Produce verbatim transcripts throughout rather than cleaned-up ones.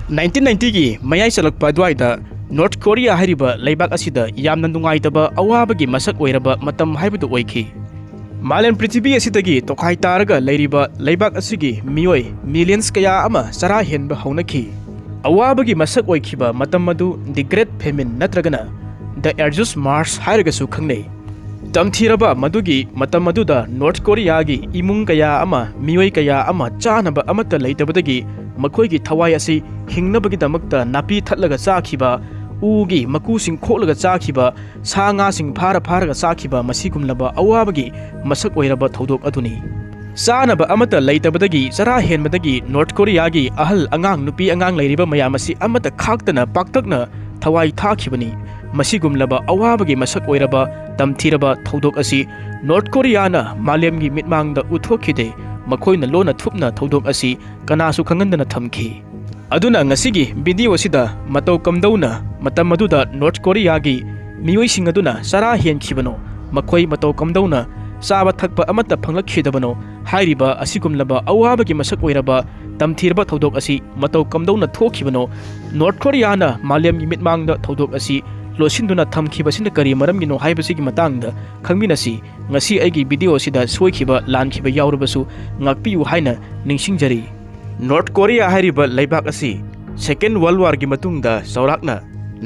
Nineteen ꯅꯥꯏꯟꯇꯤꯒꯤ ꯃꯌꯥꯏ ꯆꯜꯂꯛꯄ ꯑꯗꯨꯋꯥꯏꯗ ꯅꯣꯔꯠ ꯀꯣꯔꯤꯌꯥ ꯍꯥꯏꯔꯤꯕ ꯂꯩꯕꯥꯛ ꯑꯁꯤꯗ ꯌꯥꯝꯅ ꯅꯨꯡꯉꯥꯏꯇꯕ ꯑꯋꯥꯕꯒꯤ ꯃꯁꯛ ꯑꯣꯏꯔꯕ ꯃꯇꯝ ꯍꯥꯏꯕꯗꯨ ꯑꯣꯏꯈꯤ꯫ ꯃꯥꯂꯦꯝ ꯄ꯭ꯔꯤꯊꯤꯕꯤ ꯑꯁꯤꯗꯒꯤ ꯇꯣꯈꯥꯏ ꯇꯥꯔꯒ ꯂꯩꯔꯤꯕ ꯂꯩꯕꯥꯛ ꯑꯁꯤꯒꯤ ꯃꯤꯑꯣꯏ ꯃꯤꯂꯤꯌꯟꯁ ꯀꯌꯥ ꯑꯃ ꯆꯔꯥ ꯍꯦꯟꯕ ꯍꯧꯅꯈꯤ꯫ ꯑꯋꯥꯕꯒꯤ ꯃꯁꯛ ꯑꯣꯏꯈꯤꯕ ꯃꯇꯝ ꯑꯗꯨ The Great Famine ꯅꯠꯇ꯭ꯔꯒꯅ The Arduous March ꯍꯥꯏꯔꯒꯁꯨ ꯈꯪꯅꯩ꯫ ꯇꯝꯊꯤꯔꯕ ꯃꯗꯨꯒꯤ ꯃꯇꯝ ꯑꯗꯨꯗ ꯅꯣꯔꯠ ꯀꯣꯔꯤꯌꯥꯒꯤ ꯏꯃꯨꯡ ꯀꯌꯥ ꯑꯃ, ꯃꯤꯑꯣꯏ ꯀꯌꯥ ꯑꯃ ꯆꯥꯅꯕ ꯑꯃꯠꯇ ꯂꯩꯇꯕꯗꯒꯤ ꯃꯈꯣꯏꯒꯤ ꯊꯋꯥꯏ ꯑꯁꯤ ꯍꯤꯡꯅꯕꯒꯤꯗꯃꯛꯇ ꯅꯥꯄꯤ ꯊꯠꯂꯒ ꯆꯥꯈꯤꯕ, ꯎꯒꯤ ꯃꯀꯨꯁꯤꯡ ꯈꯣꯛꯂꯒ ꯆꯥꯈꯤꯕ, ꯁꯥ ꯉꯥꯁꯤꯡ ꯐꯥꯔ ꯐꯥꯔꯒ ꯆꯥꯈꯤꯕ ꯃꯁꯤꯒꯨꯝꯂꯕ ꯑꯋꯥꯕꯒꯤ ꯃꯁꯛ ꯑꯣꯏꯔꯕ ꯊꯧꯗꯣꯛ ꯑꯗꯨꯅꯤ꯫ ꯆꯥꯅꯕ ꯑꯃꯠꯇ ꯂꯩꯇꯕꯗꯒꯤ, ꯆꯔꯥ ꯍꯦꯟꯕꯗꯒꯤ ꯅꯣꯔꯠ ꯀꯣꯔꯤꯌꯥꯒꯤ ꯑꯍꯜ ꯑꯉꯥꯡ, ꯅꯨꯄꯤ ꯑꯉꯥꯡ ꯂꯩꯔꯤꯕ ꯃꯌꯥꯝ ꯑꯁꯤ ꯑꯃꯠꯇ ꯈꯥꯛꯇꯅ ꯄꯥꯛꯇꯛꯅ ꯊꯋꯥꯏ ꯊꯥꯈꯤꯕꯅꯤ꯫ ꯃꯁꯤꯒꯨꯝꯂꯕ ꯑꯋꯥꯕꯒꯤ ꯃꯁꯛ ꯑꯣꯏꯔꯕ ꯇꯝꯊꯤꯔꯕ ꯊꯧꯗꯣꯛ ꯑꯁꯤ ꯅꯣꯔꯠ ꯀꯣꯔꯤꯌꯥꯅ ꯃꯥꯂꯦꯝꯒꯤ ꯃꯤꯠꯃꯥꯡꯗ ꯎꯠꯊꯣꯛꯈꯤꯗꯦ꯫ ꯃꯈꯣꯏꯅ ꯂꯣꯟꯅ ꯊꯨꯞꯅ ꯊꯧꯗꯣꯛ ꯑꯁꯤ ꯀꯅꯥꯁꯨ ꯈꯪꯍꯟꯗꯅ ꯊꯝꯈꯤ꯫ ꯑꯗꯨꯅ ꯉꯁꯤꯒꯤ ꯚꯤꯗꯤꯑꯣ ꯑꯁꯤꯗ ꯃꯇꯧ ꯀꯝꯗꯧꯅ ꯃꯇꯝ ꯑꯗꯨꯗ ꯅꯣꯔꯠ ꯀꯣꯔꯤꯌꯥꯒꯤ ꯃꯤꯑꯣꯏꯁꯤꯡ ꯑꯗꯨꯅ ꯆꯔꯥ ꯍꯦꯟꯈꯤꯕꯅꯣ, ꯃꯈꯣꯏ ꯃꯇꯧ ꯀꯝꯗꯧꯅ ꯆꯥꯕ ꯊꯛꯄ ꯑꯃꯠꯇ ꯐꯪꯂꯛꯈꯤꯗꯕꯅꯣ ꯍꯥꯏꯔꯤꯕ ꯑꯁꯤꯒꯨꯝꯂꯕ ꯑꯋꯥꯕꯒꯤ ꯃꯁꯛ ꯑꯣꯏꯔꯕ ꯇꯝꯊꯤꯔꯕ ꯊꯧꯗꯣꯛ ꯑꯁꯤ ꯃꯇꯧ ꯀꯝꯗꯧꯅ ꯊꯣꯛꯈꯤꯕꯅꯣ, ꯅꯣꯔꯠ ꯀꯣꯔꯤꯌꯥꯅ ꯃꯥꯂꯦꯝꯒꯤ ꯃꯤꯠꯃꯥꯡꯗ ꯊꯧꯗꯣꯛ ꯑꯁꯤ ꯂꯣꯠꯁꯤꯟꯗꯨꯅ ꯊꯝꯈꯤꯕꯁꯤꯅ ꯀꯔꯤ ꯃꯔꯝꯒꯤꯅꯣ ꯍꯥꯏꯕꯁꯤꯒꯤ ꯃꯇꯥꯡꯗ ꯈꯪꯃꯤꯟꯅꯁꯤ꯫ ꯉꯁꯤ ꯑꯩꯒꯤ ꯚꯤꯗꯤꯑꯣ ꯑꯁꯤꯗ ꯁꯣꯏꯈꯤꯕ ꯂꯥꯟꯈꯤꯕ ꯌꯥꯎꯔꯕꯁꯨ ꯉꯥꯛꯄꯤꯌꯨ ꯍꯥꯏꯅ ꯅꯤꯡꯁꯤꯡꯖꯔꯤ꯫ ꯅꯣꯔꯠ ꯀꯣꯔꯤꯌꯥ ꯍꯥꯏꯔꯤꯕ ꯂꯩꯕꯥꯛ ꯑꯁꯤ Second World Warꯒꯤ ꯃꯇꯨꯡꯗ ꯆꯥꯎꯔꯥꯛꯅ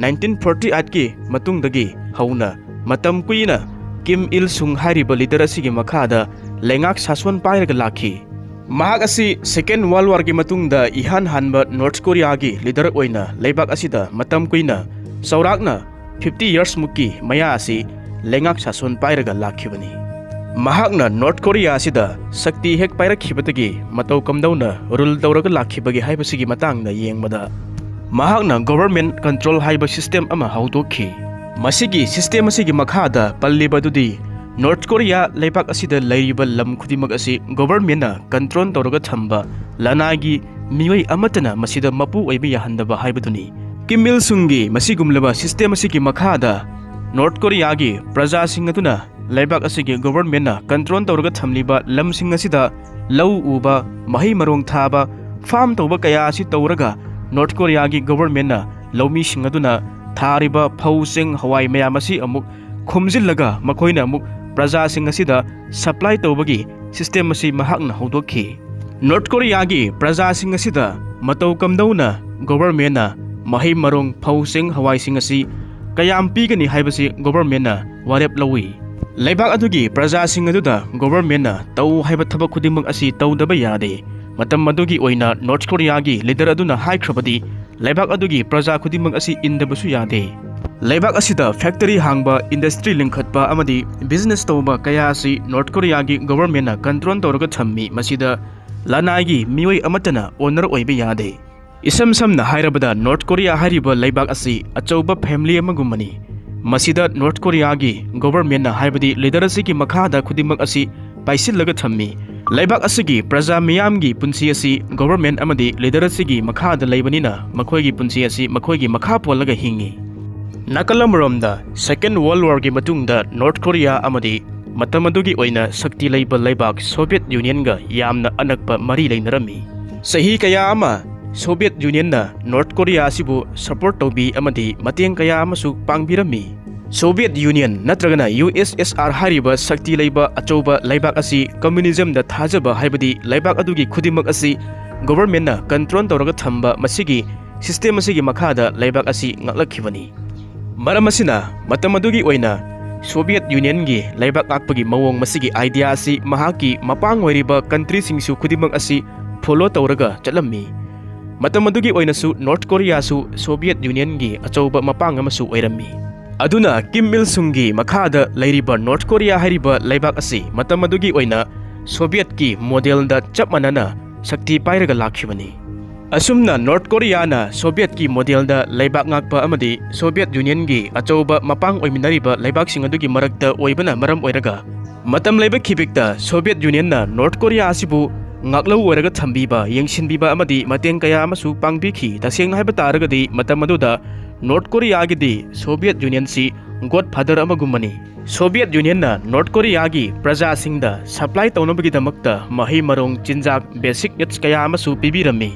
ꯅꯥꯏꯟꯇꯤꯟ ꯐꯣꯔꯇꯤ ꯑꯩꯠꯀꯤ ꯃꯇꯨꯡꯗꯒꯤ ꯍꯧꯅ ꯃꯇꯝ ꯀꯨꯏꯅ ꯀꯤꯝ ꯏꯜ ꯁꯨꯡ ꯍꯥꯏꯔꯤꯕ ꯂꯤꯗꯔ ꯑꯁꯤꯒꯤ ꯃꯈꯥꯗ ꯂꯩꯉꯥꯛ ꯁꯥꯁꯣꯟ ꯄꯥꯏꯔꯒ ꯂꯥꯛꯈꯤ꯫ ꯃꯍꯥꯛ ꯑꯁꯤ Second World Warꯒꯤ ꯃꯇꯨꯡꯗ ꯏꯍꯥꯟ ꯍꯥꯟꯕ ꯅꯣꯔꯠ ꯀꯣꯔꯤꯌꯥꯒꯤ ꯂꯤꯗꯔ ꯑꯣꯏꯅ ꯂꯩꯕꯥꯛ ꯑꯁꯤꯗ ꯃꯇꯝ ꯀꯨꯏꯅ, ꯆꯥꯎꯔꯥꯛꯅ ꯐꯤꯐꯇꯤ ꯌꯔꯁꯃꯨꯛꯀꯤ ꯃꯌꯥ ꯑꯁꯤ ꯂꯩꯉꯥꯛ ꯁꯥꯁꯣꯟ ꯄꯥꯏꯔꯒ ꯂꯥꯛꯈꯤꯕꯅꯤ꯫ ꯃꯍꯥꯛꯅ ꯅꯣꯔꯠ ꯀꯣꯔꯤꯌꯥ ꯑꯁꯤꯗ ꯁꯛꯇꯤ ꯍꯦꯛ ꯄꯥꯏꯔꯛꯈꯤꯕꯗꯒꯤ ꯃꯇꯧ ꯀꯝꯗꯧꯅ ꯔꯨꯜ ꯇꯧꯔꯒ ꯂꯥꯛꯈꯤꯕꯒꯦ ꯍꯥꯏꯕꯁꯤꯒꯤ ꯃꯇꯥꯡꯗ ꯌꯦꯡꯕꯗ, ꯃꯍꯥꯛꯅ ꯒꯣꯚꯔꯟꯃꯦꯟꯠ ꯀꯟꯇ꯭ꯔꯣꯜ ꯍꯥꯏꯕ ꯁꯤꯁꯇꯦꯝ ꯑꯃ ꯍꯧꯗꯣꯛꯈꯤ꯫ ꯃꯁꯤꯒꯤ ꯁꯤꯁꯇꯦꯝ ꯑꯁꯤꯒꯤ ꯃꯈꯥꯗ ꯄꯜꯂꯤꯕ ꯑꯗꯨꯗꯤ ꯅꯣꯔꯠ ꯀꯣꯔꯤꯌꯥ ꯂꯩꯕꯥꯛ ꯑꯁꯤꯗ ꯂꯩꯔꯤꯕ ꯂꯝ ꯈꯨꯗꯤꯡꯃꯛ ꯑꯁꯤ ꯒꯣꯚꯔꯟꯃꯦꯟꯠꯅ ꯀꯟꯇ꯭ꯔꯣꯜ ꯇꯧꯔꯒ ꯊꯝꯕ, ꯂꯅꯥꯏꯒꯤ ꯃꯤꯑꯣꯏ ꯑꯃꯠꯇꯅ ꯃꯁꯤꯗ ꯃꯄꯨ ꯑꯣꯏꯕ ꯌꯥꯍꯟꯗꯕ ꯍꯥꯏꯕꯗꯨꯅꯤ꯫ ꯀꯤꯝ ꯏꯜ ꯁꯨꯡꯒꯤ ꯃꯁꯤꯒꯨꯝꯂꯕ ꯁꯤꯁꯇꯦꯝ ꯑꯁꯤꯒꯤ ꯃꯈꯥꯗ ꯅꯣꯔꯠ ꯀꯣꯔꯤꯌꯥꯒꯤ ꯄ꯭ꯔꯖꯥꯁꯤꯡ ꯑꯗꯨꯅ ꯂꯩꯕꯥꯛ ꯑꯁꯤꯒꯤ ꯒꯣꯚꯔꯟꯃꯦꯟꯠꯅ ꯀꯟꯇ꯭ꯔꯣꯜ ꯇꯧꯔꯒ ꯊꯝꯂꯤꯕ ꯂꯝꯁꯤꯡ ꯑꯁꯤꯗ ꯂꯧ ꯎꯕ, ꯃꯍꯩ ꯃꯔꯣꯡ ꯊꯥꯕ, ꯐꯥꯔꯝ ꯇꯧꯕ ꯀꯌꯥ ꯑꯁꯤ ꯇꯧꯔꯒ ꯅꯣꯔꯠ ꯀꯣꯔꯤꯌꯥꯒꯤ ꯒꯣꯚꯔꯟꯃꯦꯟꯠꯅ ꯂꯧꯃꯤꯁꯤꯡ ꯑꯗꯨꯅ ꯊꯥꯔꯤꯕ ꯐꯧ, ꯆꯦꯡ, ꯍꯋꯥꯏ ꯃꯌꯥꯝ ꯑꯁꯤ ꯑꯃꯨꯛ ꯈꯣꯝꯖꯤꯜꯂꯒ ꯃꯈꯣꯏꯅ ꯑꯃꯨꯛ ꯄ꯭ꯔꯖꯥꯁꯤꯡ ꯑꯁꯤꯗ ꯁꯄ꯭ꯂꯥꯏ ꯇꯧꯕꯒꯤ ꯁꯤꯁꯇꯦꯝ ꯑꯁꯤ ꯃꯍꯥꯛꯅ ꯍꯧꯗꯣꯛꯈꯤ꯫ ꯅꯣꯔꯠ ꯀꯣꯔꯤꯌꯥꯒꯤ ꯄ꯭ꯔꯖꯥꯁꯤꯡ ꯑꯁꯤꯗ ꯃꯇꯧ ꯀꯝꯗꯧꯅ ꯒꯣꯚꯔꯟꯃꯦꯟꯠꯅ ꯃꯍꯩ ꯃꯔꯣꯡ, ꯐꯧ, ꯆꯦꯡ, ꯍꯋꯥꯏꯁꯤꯡ ꯑꯁꯤ ꯀꯌꯥꯝ ꯄꯤꯒꯅꯤ ꯍꯥꯏꯕꯁꯤ ꯒꯣꯚꯔꯟꯃꯦꯟꯠꯅ ꯋꯥꯔꯦꯞ ꯂꯧꯏ꯫ ꯂꯩꯕꯥꯛ ꯑꯗꯨꯒꯤ ꯄ꯭ꯔꯖꯥꯁꯤꯡ ꯑꯗꯨꯗ ꯒꯣꯚꯔꯟꯃꯦꯟꯠꯅ ꯇꯧ ꯍꯥꯏꯕ ꯊꯕꯛ ꯈꯨꯗꯤꯡꯃꯛ ꯑꯁꯤ ꯇꯧꯗꯕ ꯌꯥꯗꯦ꯫ ꯃꯇꯝ ꯑꯗꯨꯒꯤ ꯑꯣꯏꯅ ꯅꯣꯔꯠ ꯀꯣꯔꯤꯌꯥꯒꯤ ꯂꯤꯗꯔ ꯑꯗꯨꯅ ꯍꯥꯏꯈ꯭ꯔꯕꯗꯤ ꯂꯩꯕꯥꯛ ꯑꯗꯨꯒꯤ ꯄ꯭ꯔꯖꯥ ꯈꯨꯗꯤꯡꯃꯛ ꯑꯁꯤ ꯏꯟꯗꯕꯁꯨ ꯌꯥꯗꯦ꯫ ꯂꯩꯕꯥꯛ ꯑꯁꯤꯗ ꯐꯦꯛꯇꯔꯤ ꯍꯥꯡꯕ, ꯏꯟꯗꯁꯇ꯭ꯔꯤ ꯂꯤꯡꯈꯠꯄ ꯑꯃꯗꯤ ꯕꯤꯖꯤꯅꯦꯁ ꯇꯧꯕ ꯀꯌꯥ ꯑꯁꯤ ꯅꯣꯔꯠ ꯀꯣꯔꯤꯌꯥꯒꯤ ꯒꯣꯚꯔꯟꯃꯦꯟꯠꯅ ꯀꯟꯇ꯭ꯔꯣꯜ ꯇꯧꯔꯒ ꯊꯝꯃꯤ꯫ ꯃꯁꯤꯗ ꯂꯅꯥꯏꯒꯤ ꯃꯤꯑꯣꯏ ꯑꯃꯠꯇꯅ ꯑꯣꯅꯔ ꯑꯣꯏꯕ ꯌꯥꯗꯦ꯫ ꯏꯁꯝ ꯁꯝꯅ ꯍꯥꯏꯔꯕꯗ ꯅꯣꯔꯠ ꯀꯣꯔꯤꯌꯥ ꯍꯥꯏꯔꯤꯕ ꯂꯩꯕꯥꯛ ꯑꯁꯤ ꯑꯆꯧꯕ ꯐꯦꯃꯤꯂꯤ ꯑꯃꯒꯨꯝꯕꯅꯤ꯫ ꯃꯁꯤꯗ ꯅꯣꯔꯠ ꯀꯣꯔꯤꯌꯥꯒꯤ ꯒꯣꯚꯔꯟꯃꯦꯟꯠꯅ ꯍꯥꯏꯕꯗꯤ ꯂꯤꯗꯔ ꯑꯁꯤꯒꯤ ꯃꯈꯥꯗ ꯈꯨꯗꯤꯡꯃꯛ ꯑꯁꯤ ꯄꯥꯏꯁꯤꯜꯂꯒ ꯊꯝꯃꯤ꯫ ꯂꯩꯕꯥꯛ ꯑꯁꯤꯒꯤ ꯄ꯭ꯔꯖꯥ ꯃꯤꯌꯥꯝꯒꯤ ꯄꯨꯟꯁꯤ ꯑꯁꯤ ꯒꯣꯚꯔꯟꯃꯦꯟꯠ ꯑꯃꯗꯤ ꯂꯤꯗꯔ ꯑꯁꯤꯒꯤ ꯃꯈꯥꯗ ꯂꯩꯕꯅꯤꯅ ꯃꯈꯣꯏꯒꯤ ꯄꯨꯟꯁꯤ ꯑꯁꯤ ꯃꯈꯣꯏꯒꯤ ꯃꯈꯥ ꯄꯣꯜꯂꯒ ꯍꯤꯡꯏ꯫ ꯅꯥꯀꯜ ꯑꯃꯔꯣꯝꯗ ꯁꯦꯀꯦꯟ ꯋꯥꯔꯜꯗ ꯋꯥꯔꯒꯤ ꯃꯇꯨꯡꯗ ꯅꯣꯔꯠ ꯀꯣꯔꯤꯌꯥ ꯑꯃꯗꯤ ꯃꯇꯝ ꯑꯗꯨꯒꯤ ꯑꯣꯏꯅ ꯁꯛꯇꯤ ꯂꯩꯕ ꯂꯩꯕꯥꯛ ꯁꯣꯚꯤꯌꯦꯠ ꯌꯨꯅꯤꯌꯟꯒ ꯌꯥꯝꯅ ꯑꯅꯛꯄ ꯃꯔꯤ ꯂꯩꯅꯔꯝꯃꯤ꯫ ꯆꯍꯤ ꯀꯌꯥ ꯑꯃ ꯁꯣꯚꯤꯌꯦꯠ ꯌꯨꯅꯤꯌꯟꯅ ꯅꯣꯔꯠ ꯀꯣꯔꯤꯌꯥ ꯑꯁꯤꯕꯨ ꯁꯄꯣꯔꯠ ꯇꯧꯕꯤ ꯑꯃꯗꯤ ꯃꯇꯦꯡ ꯀꯌꯥ ꯑꯃꯁꯨ ꯄꯥꯡꯕꯤꯔꯝꯃꯤ꯫ ꯁꯣꯚꯤꯌꯦꯠ ꯌꯨꯅꯤꯌꯟ ꯅꯠꯇ꯭ꯔꯒꯅ ꯌꯨ ꯑꯦꯁ ꯑꯦꯁ ꯑꯥꯔ ꯍꯥꯏꯔꯤꯕ ꯁꯛꯇꯤ ꯂꯩꯕ ꯑꯆꯧꯕ ꯂꯩꯕꯥꯛ ꯑꯁꯤ ꯀꯝꯃ꯭ꯌꯨꯅꯤꯖꯝꯗ ꯊꯥꯖꯕ, ꯍꯥꯏꯕꯗꯤ ꯂꯩꯕꯥꯛ ꯑꯗꯨꯒꯤ ꯈꯨꯗꯤꯡꯃꯛ ꯑꯁꯤ ꯒꯣꯚꯔꯟꯃꯦꯟꯠꯅ ꯀꯟꯇ꯭ꯔꯣꯜ ꯇꯧꯔꯒ ꯊꯝꯕ, ꯃꯁꯤꯒꯤ ꯁꯤꯁꯇꯦꯝ ꯑꯁꯤꯒꯤ ꯃꯈꯥꯗ ꯂꯩꯕꯥꯛ ꯑꯁꯤ ꯉꯥꯛꯂꯛꯈꯤꯕꯅꯤ꯫ ꯃꯔꯝ ꯑꯁꯤꯅ ꯃꯇꯝ ꯑꯗꯨꯒꯤ ꯑꯣꯏꯅ ꯁꯣꯚꯤꯌꯦꯠ ꯌꯨꯅꯤꯌꯟꯒꯤ ꯂꯩꯕꯥꯛ ꯉꯥꯛꯄꯒꯤ ꯃꯑꯣꯡ, ꯃꯁꯤꯒꯤ ꯑꯥꯏꯗꯤꯌꯥ ꯑꯁꯤ ꯃꯍꯥꯛꯀꯤ ꯃꯄꯥꯡ ꯑꯣꯏꯔꯤꯕ ꯀꯟꯇ꯭ꯔꯤꯁꯤꯡꯁꯨ ꯈꯨꯗꯤꯡꯃꯛ ꯑꯁꯤ ꯐꯣꯂꯣ ꯇꯧꯔꯒ ꯆꯠꯂꯝꯃꯤ꯫ ꯃꯇꯝ ꯑꯗꯨꯒꯤ ꯑꯣꯏꯅꯁꯨ ꯅꯣꯔꯠ ꯀꯣꯔꯤꯌꯥꯁꯨ ꯁꯣꯚꯤꯌꯦꯠ ꯌꯨꯅꯤꯌꯟꯒꯤ ꯑꯆꯧꯕ ꯃꯄꯥꯡ ꯑꯃꯁꯨ ꯑꯣꯏꯔꯝꯃꯤ꯫ ꯑꯗꯨꯅ ꯀꯤꯝ ꯏꯜ ꯁꯨꯡꯒꯤ ꯃꯈꯥꯗ ꯂꯩꯔꯤꯕ ꯅꯣꯔꯠ ꯀꯣꯔꯤꯌꯥ ꯍꯥꯏꯔꯤꯕ ꯂꯩꯕꯥꯛ ꯑꯁꯤ ꯃꯇꯝ ꯑꯗꯨꯒꯤ ꯑꯣꯏꯅ ꯁꯣꯚꯤꯌꯦꯠꯀꯤ ꯃꯣꯗꯦꯜꯗ ꯆꯞ ꯃꯥꯟꯅꯅ ꯁꯛꯇꯤ ꯄꯥꯏꯔꯒ ꯂꯥꯛꯈꯤꯕꯅꯤ꯫ ꯑꯁꯨꯝꯅ ꯅꯣꯔꯠ ꯀꯣꯔꯤꯌꯥꯅ ꯁꯣꯚꯤꯌꯦꯠꯀꯤ ꯃꯣꯗꯦꯜꯗ ꯂꯩꯕꯥꯛ ꯉꯥꯛꯄ ꯑꯃꯗꯤ ꯁꯣꯚꯤꯌꯦꯠ ꯌꯨꯅꯤꯌꯟꯒꯤ ꯑꯆꯧꯕ ꯃꯄꯥꯡ ꯑꯣꯏꯃꯤꯟꯅꯔꯤꯕ ꯂꯩꯕꯥꯛꯁꯤꯡ ꯑꯗꯨꯒꯤ ꯃꯔꯛꯇ ꯑꯣꯏꯕꯅ ꯃꯔꯝ ꯑꯣꯏꯔꯒ, ꯃꯇꯝ ꯂꯩꯕ ꯈꯤꯕꯤꯛꯇ ꯁꯣꯚꯤꯌꯦꯠ ꯌꯨꯅꯤꯌꯟꯅ ꯅꯣꯔꯠ ꯀꯣꯔꯤꯌꯥ ꯑꯁꯤꯕꯨ ꯉꯥꯛꯂꯧ ꯑꯣꯏꯔꯒ ꯊꯝꯕꯤꯕ, ꯌꯦꯡꯁꯤꯟꯕꯤꯕ ꯑꯃꯗꯤ ꯃꯇꯦꯡ ꯀꯌꯥ ꯑꯃꯁꯨ ꯄꯥꯡꯕꯤꯈꯤ꯫ ꯇꯁꯦꯡꯅ ꯍꯥꯏꯕ ꯇꯥꯔꯒꯗꯤ, ꯃꯇꯝ ꯑꯗꯨꯗ ꯅꯣꯔꯠ ꯀꯣꯔꯤꯌꯥꯒꯤꯗꯤ ꯁꯣꯚꯤꯌꯦꯠ ꯌꯨꯅꯤꯌꯟꯁꯤ ꯒꯣꯗ ꯐꯥꯗꯔ ꯑꯃꯒꯨꯝꯕꯅꯤ꯫ ꯁꯣꯚꯤꯌꯦꯠ ꯌꯨꯅꯤꯌꯟꯅ ꯅꯣꯔꯠ ꯀꯣꯔꯤꯌꯥꯒꯤ ꯄ꯭ꯔꯖꯥꯁꯤꯡꯗ ꯁꯄ꯭ꯂꯥꯏ ꯇꯧꯅꯕꯒꯤꯗꯃꯛꯇ ꯃꯍꯩ ꯃꯔꯣꯡ, ꯆꯤꯟꯖꯥꯛ, ꯕꯦꯁꯤꯛ ꯅꯤꯗꯁ ꯀꯌꯥ ꯑꯃꯁꯨ ꯄꯤꯕꯤꯔꯝꯃꯤ꯫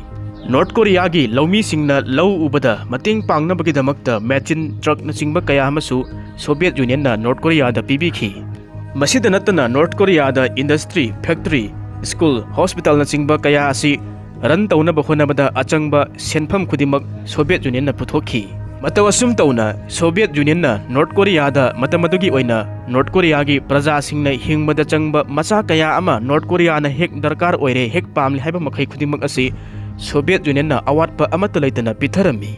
ꯅꯣꯔꯠ ꯀꯣꯔꯤꯌꯥꯒꯤ ꯂꯧꯃꯤꯁꯤꯡꯅ ꯂꯧ ꯎꯕꯗ ꯃꯇꯦꯡ ꯄꯥꯡꯅꯕꯒꯤꯗꯃꯛꯇ ꯃꯦꯆꯤꯟ, ꯇ꯭ꯔꯛꯅꯆꯤꯡꯕ ꯀꯌꯥ ꯑꯃꯁꯨ ꯁꯣꯚꯤꯌꯦꯠ ꯌꯨꯅꯤꯌꯟꯅ ꯅꯣꯔꯠ ꯀꯣꯔꯤꯌꯥꯗ ꯄꯤꯕꯤꯈꯤ꯫ ꯃꯁꯤꯗ ꯅꯠꯇꯅ, ꯅꯣꯔꯠ ꯀꯣꯔꯤꯌꯥꯗ ꯏꯟꯗꯁꯇ꯭ꯔꯤ, ꯐꯦꯛꯇꯔꯤ, ꯁ꯭ꯀꯨꯜ, ꯍꯣꯁꯄꯤꯇꯥꯜꯅꯆꯤꯡꯕ ꯀꯌꯥ ꯑꯁꯤ ꯔꯟ ꯇꯧꯅꯕ ꯍꯣꯠꯅꯕꯗ ꯑꯆꯪꯕ ꯁꯦꯟꯐꯝ ꯈꯨꯗꯤꯡꯃꯛ ꯁꯣꯚꯤꯌꯦꯠ ꯌꯨꯅꯤꯌꯟꯅ ꯄꯨꯊꯣꯛꯈꯤ꯫ ꯃꯇꯧ ꯑꯁꯨꯝ ꯇꯧꯅ, ꯁꯣꯚꯤꯌꯦꯠ ꯌꯨꯅꯤꯌꯟꯅ ꯅꯣꯔꯠ ꯀꯣꯔꯤꯌꯥꯗ ꯃꯇꯝ ꯑꯗꯨꯒꯤ ꯑꯣꯏꯅ ꯅꯣꯔꯠ ꯀꯣꯔꯤꯌꯥꯒꯤ ꯄ꯭ꯔꯖꯥꯁꯤꯡꯅ ꯍꯤꯡꯕꯗ ꯆꯪꯕ ꯃꯆꯥꯛ ꯀꯌꯥ ꯑꯃ ꯅꯣꯔꯠ ꯀꯣꯔꯤꯌꯥꯅ ꯍꯦꯛ ꯗꯔꯀꯥꯔ ꯑꯣꯏꯔꯦ, ꯍꯦꯛ ꯄꯥꯝꯂꯦ ꯍꯥꯏꯕ ꯃꯈꯩ ꯈꯨꯗꯤꯡꯃꯛ ꯑꯁꯤ ꯁꯣꯚꯤꯌꯦꯠ ꯌꯨꯅꯤꯌꯟꯅ ꯑꯋꯥꯠꯄ ꯑꯃꯠꯇ ꯂꯩꯇꯅ ꯄꯤꯊꯔꯝꯃꯤ꯫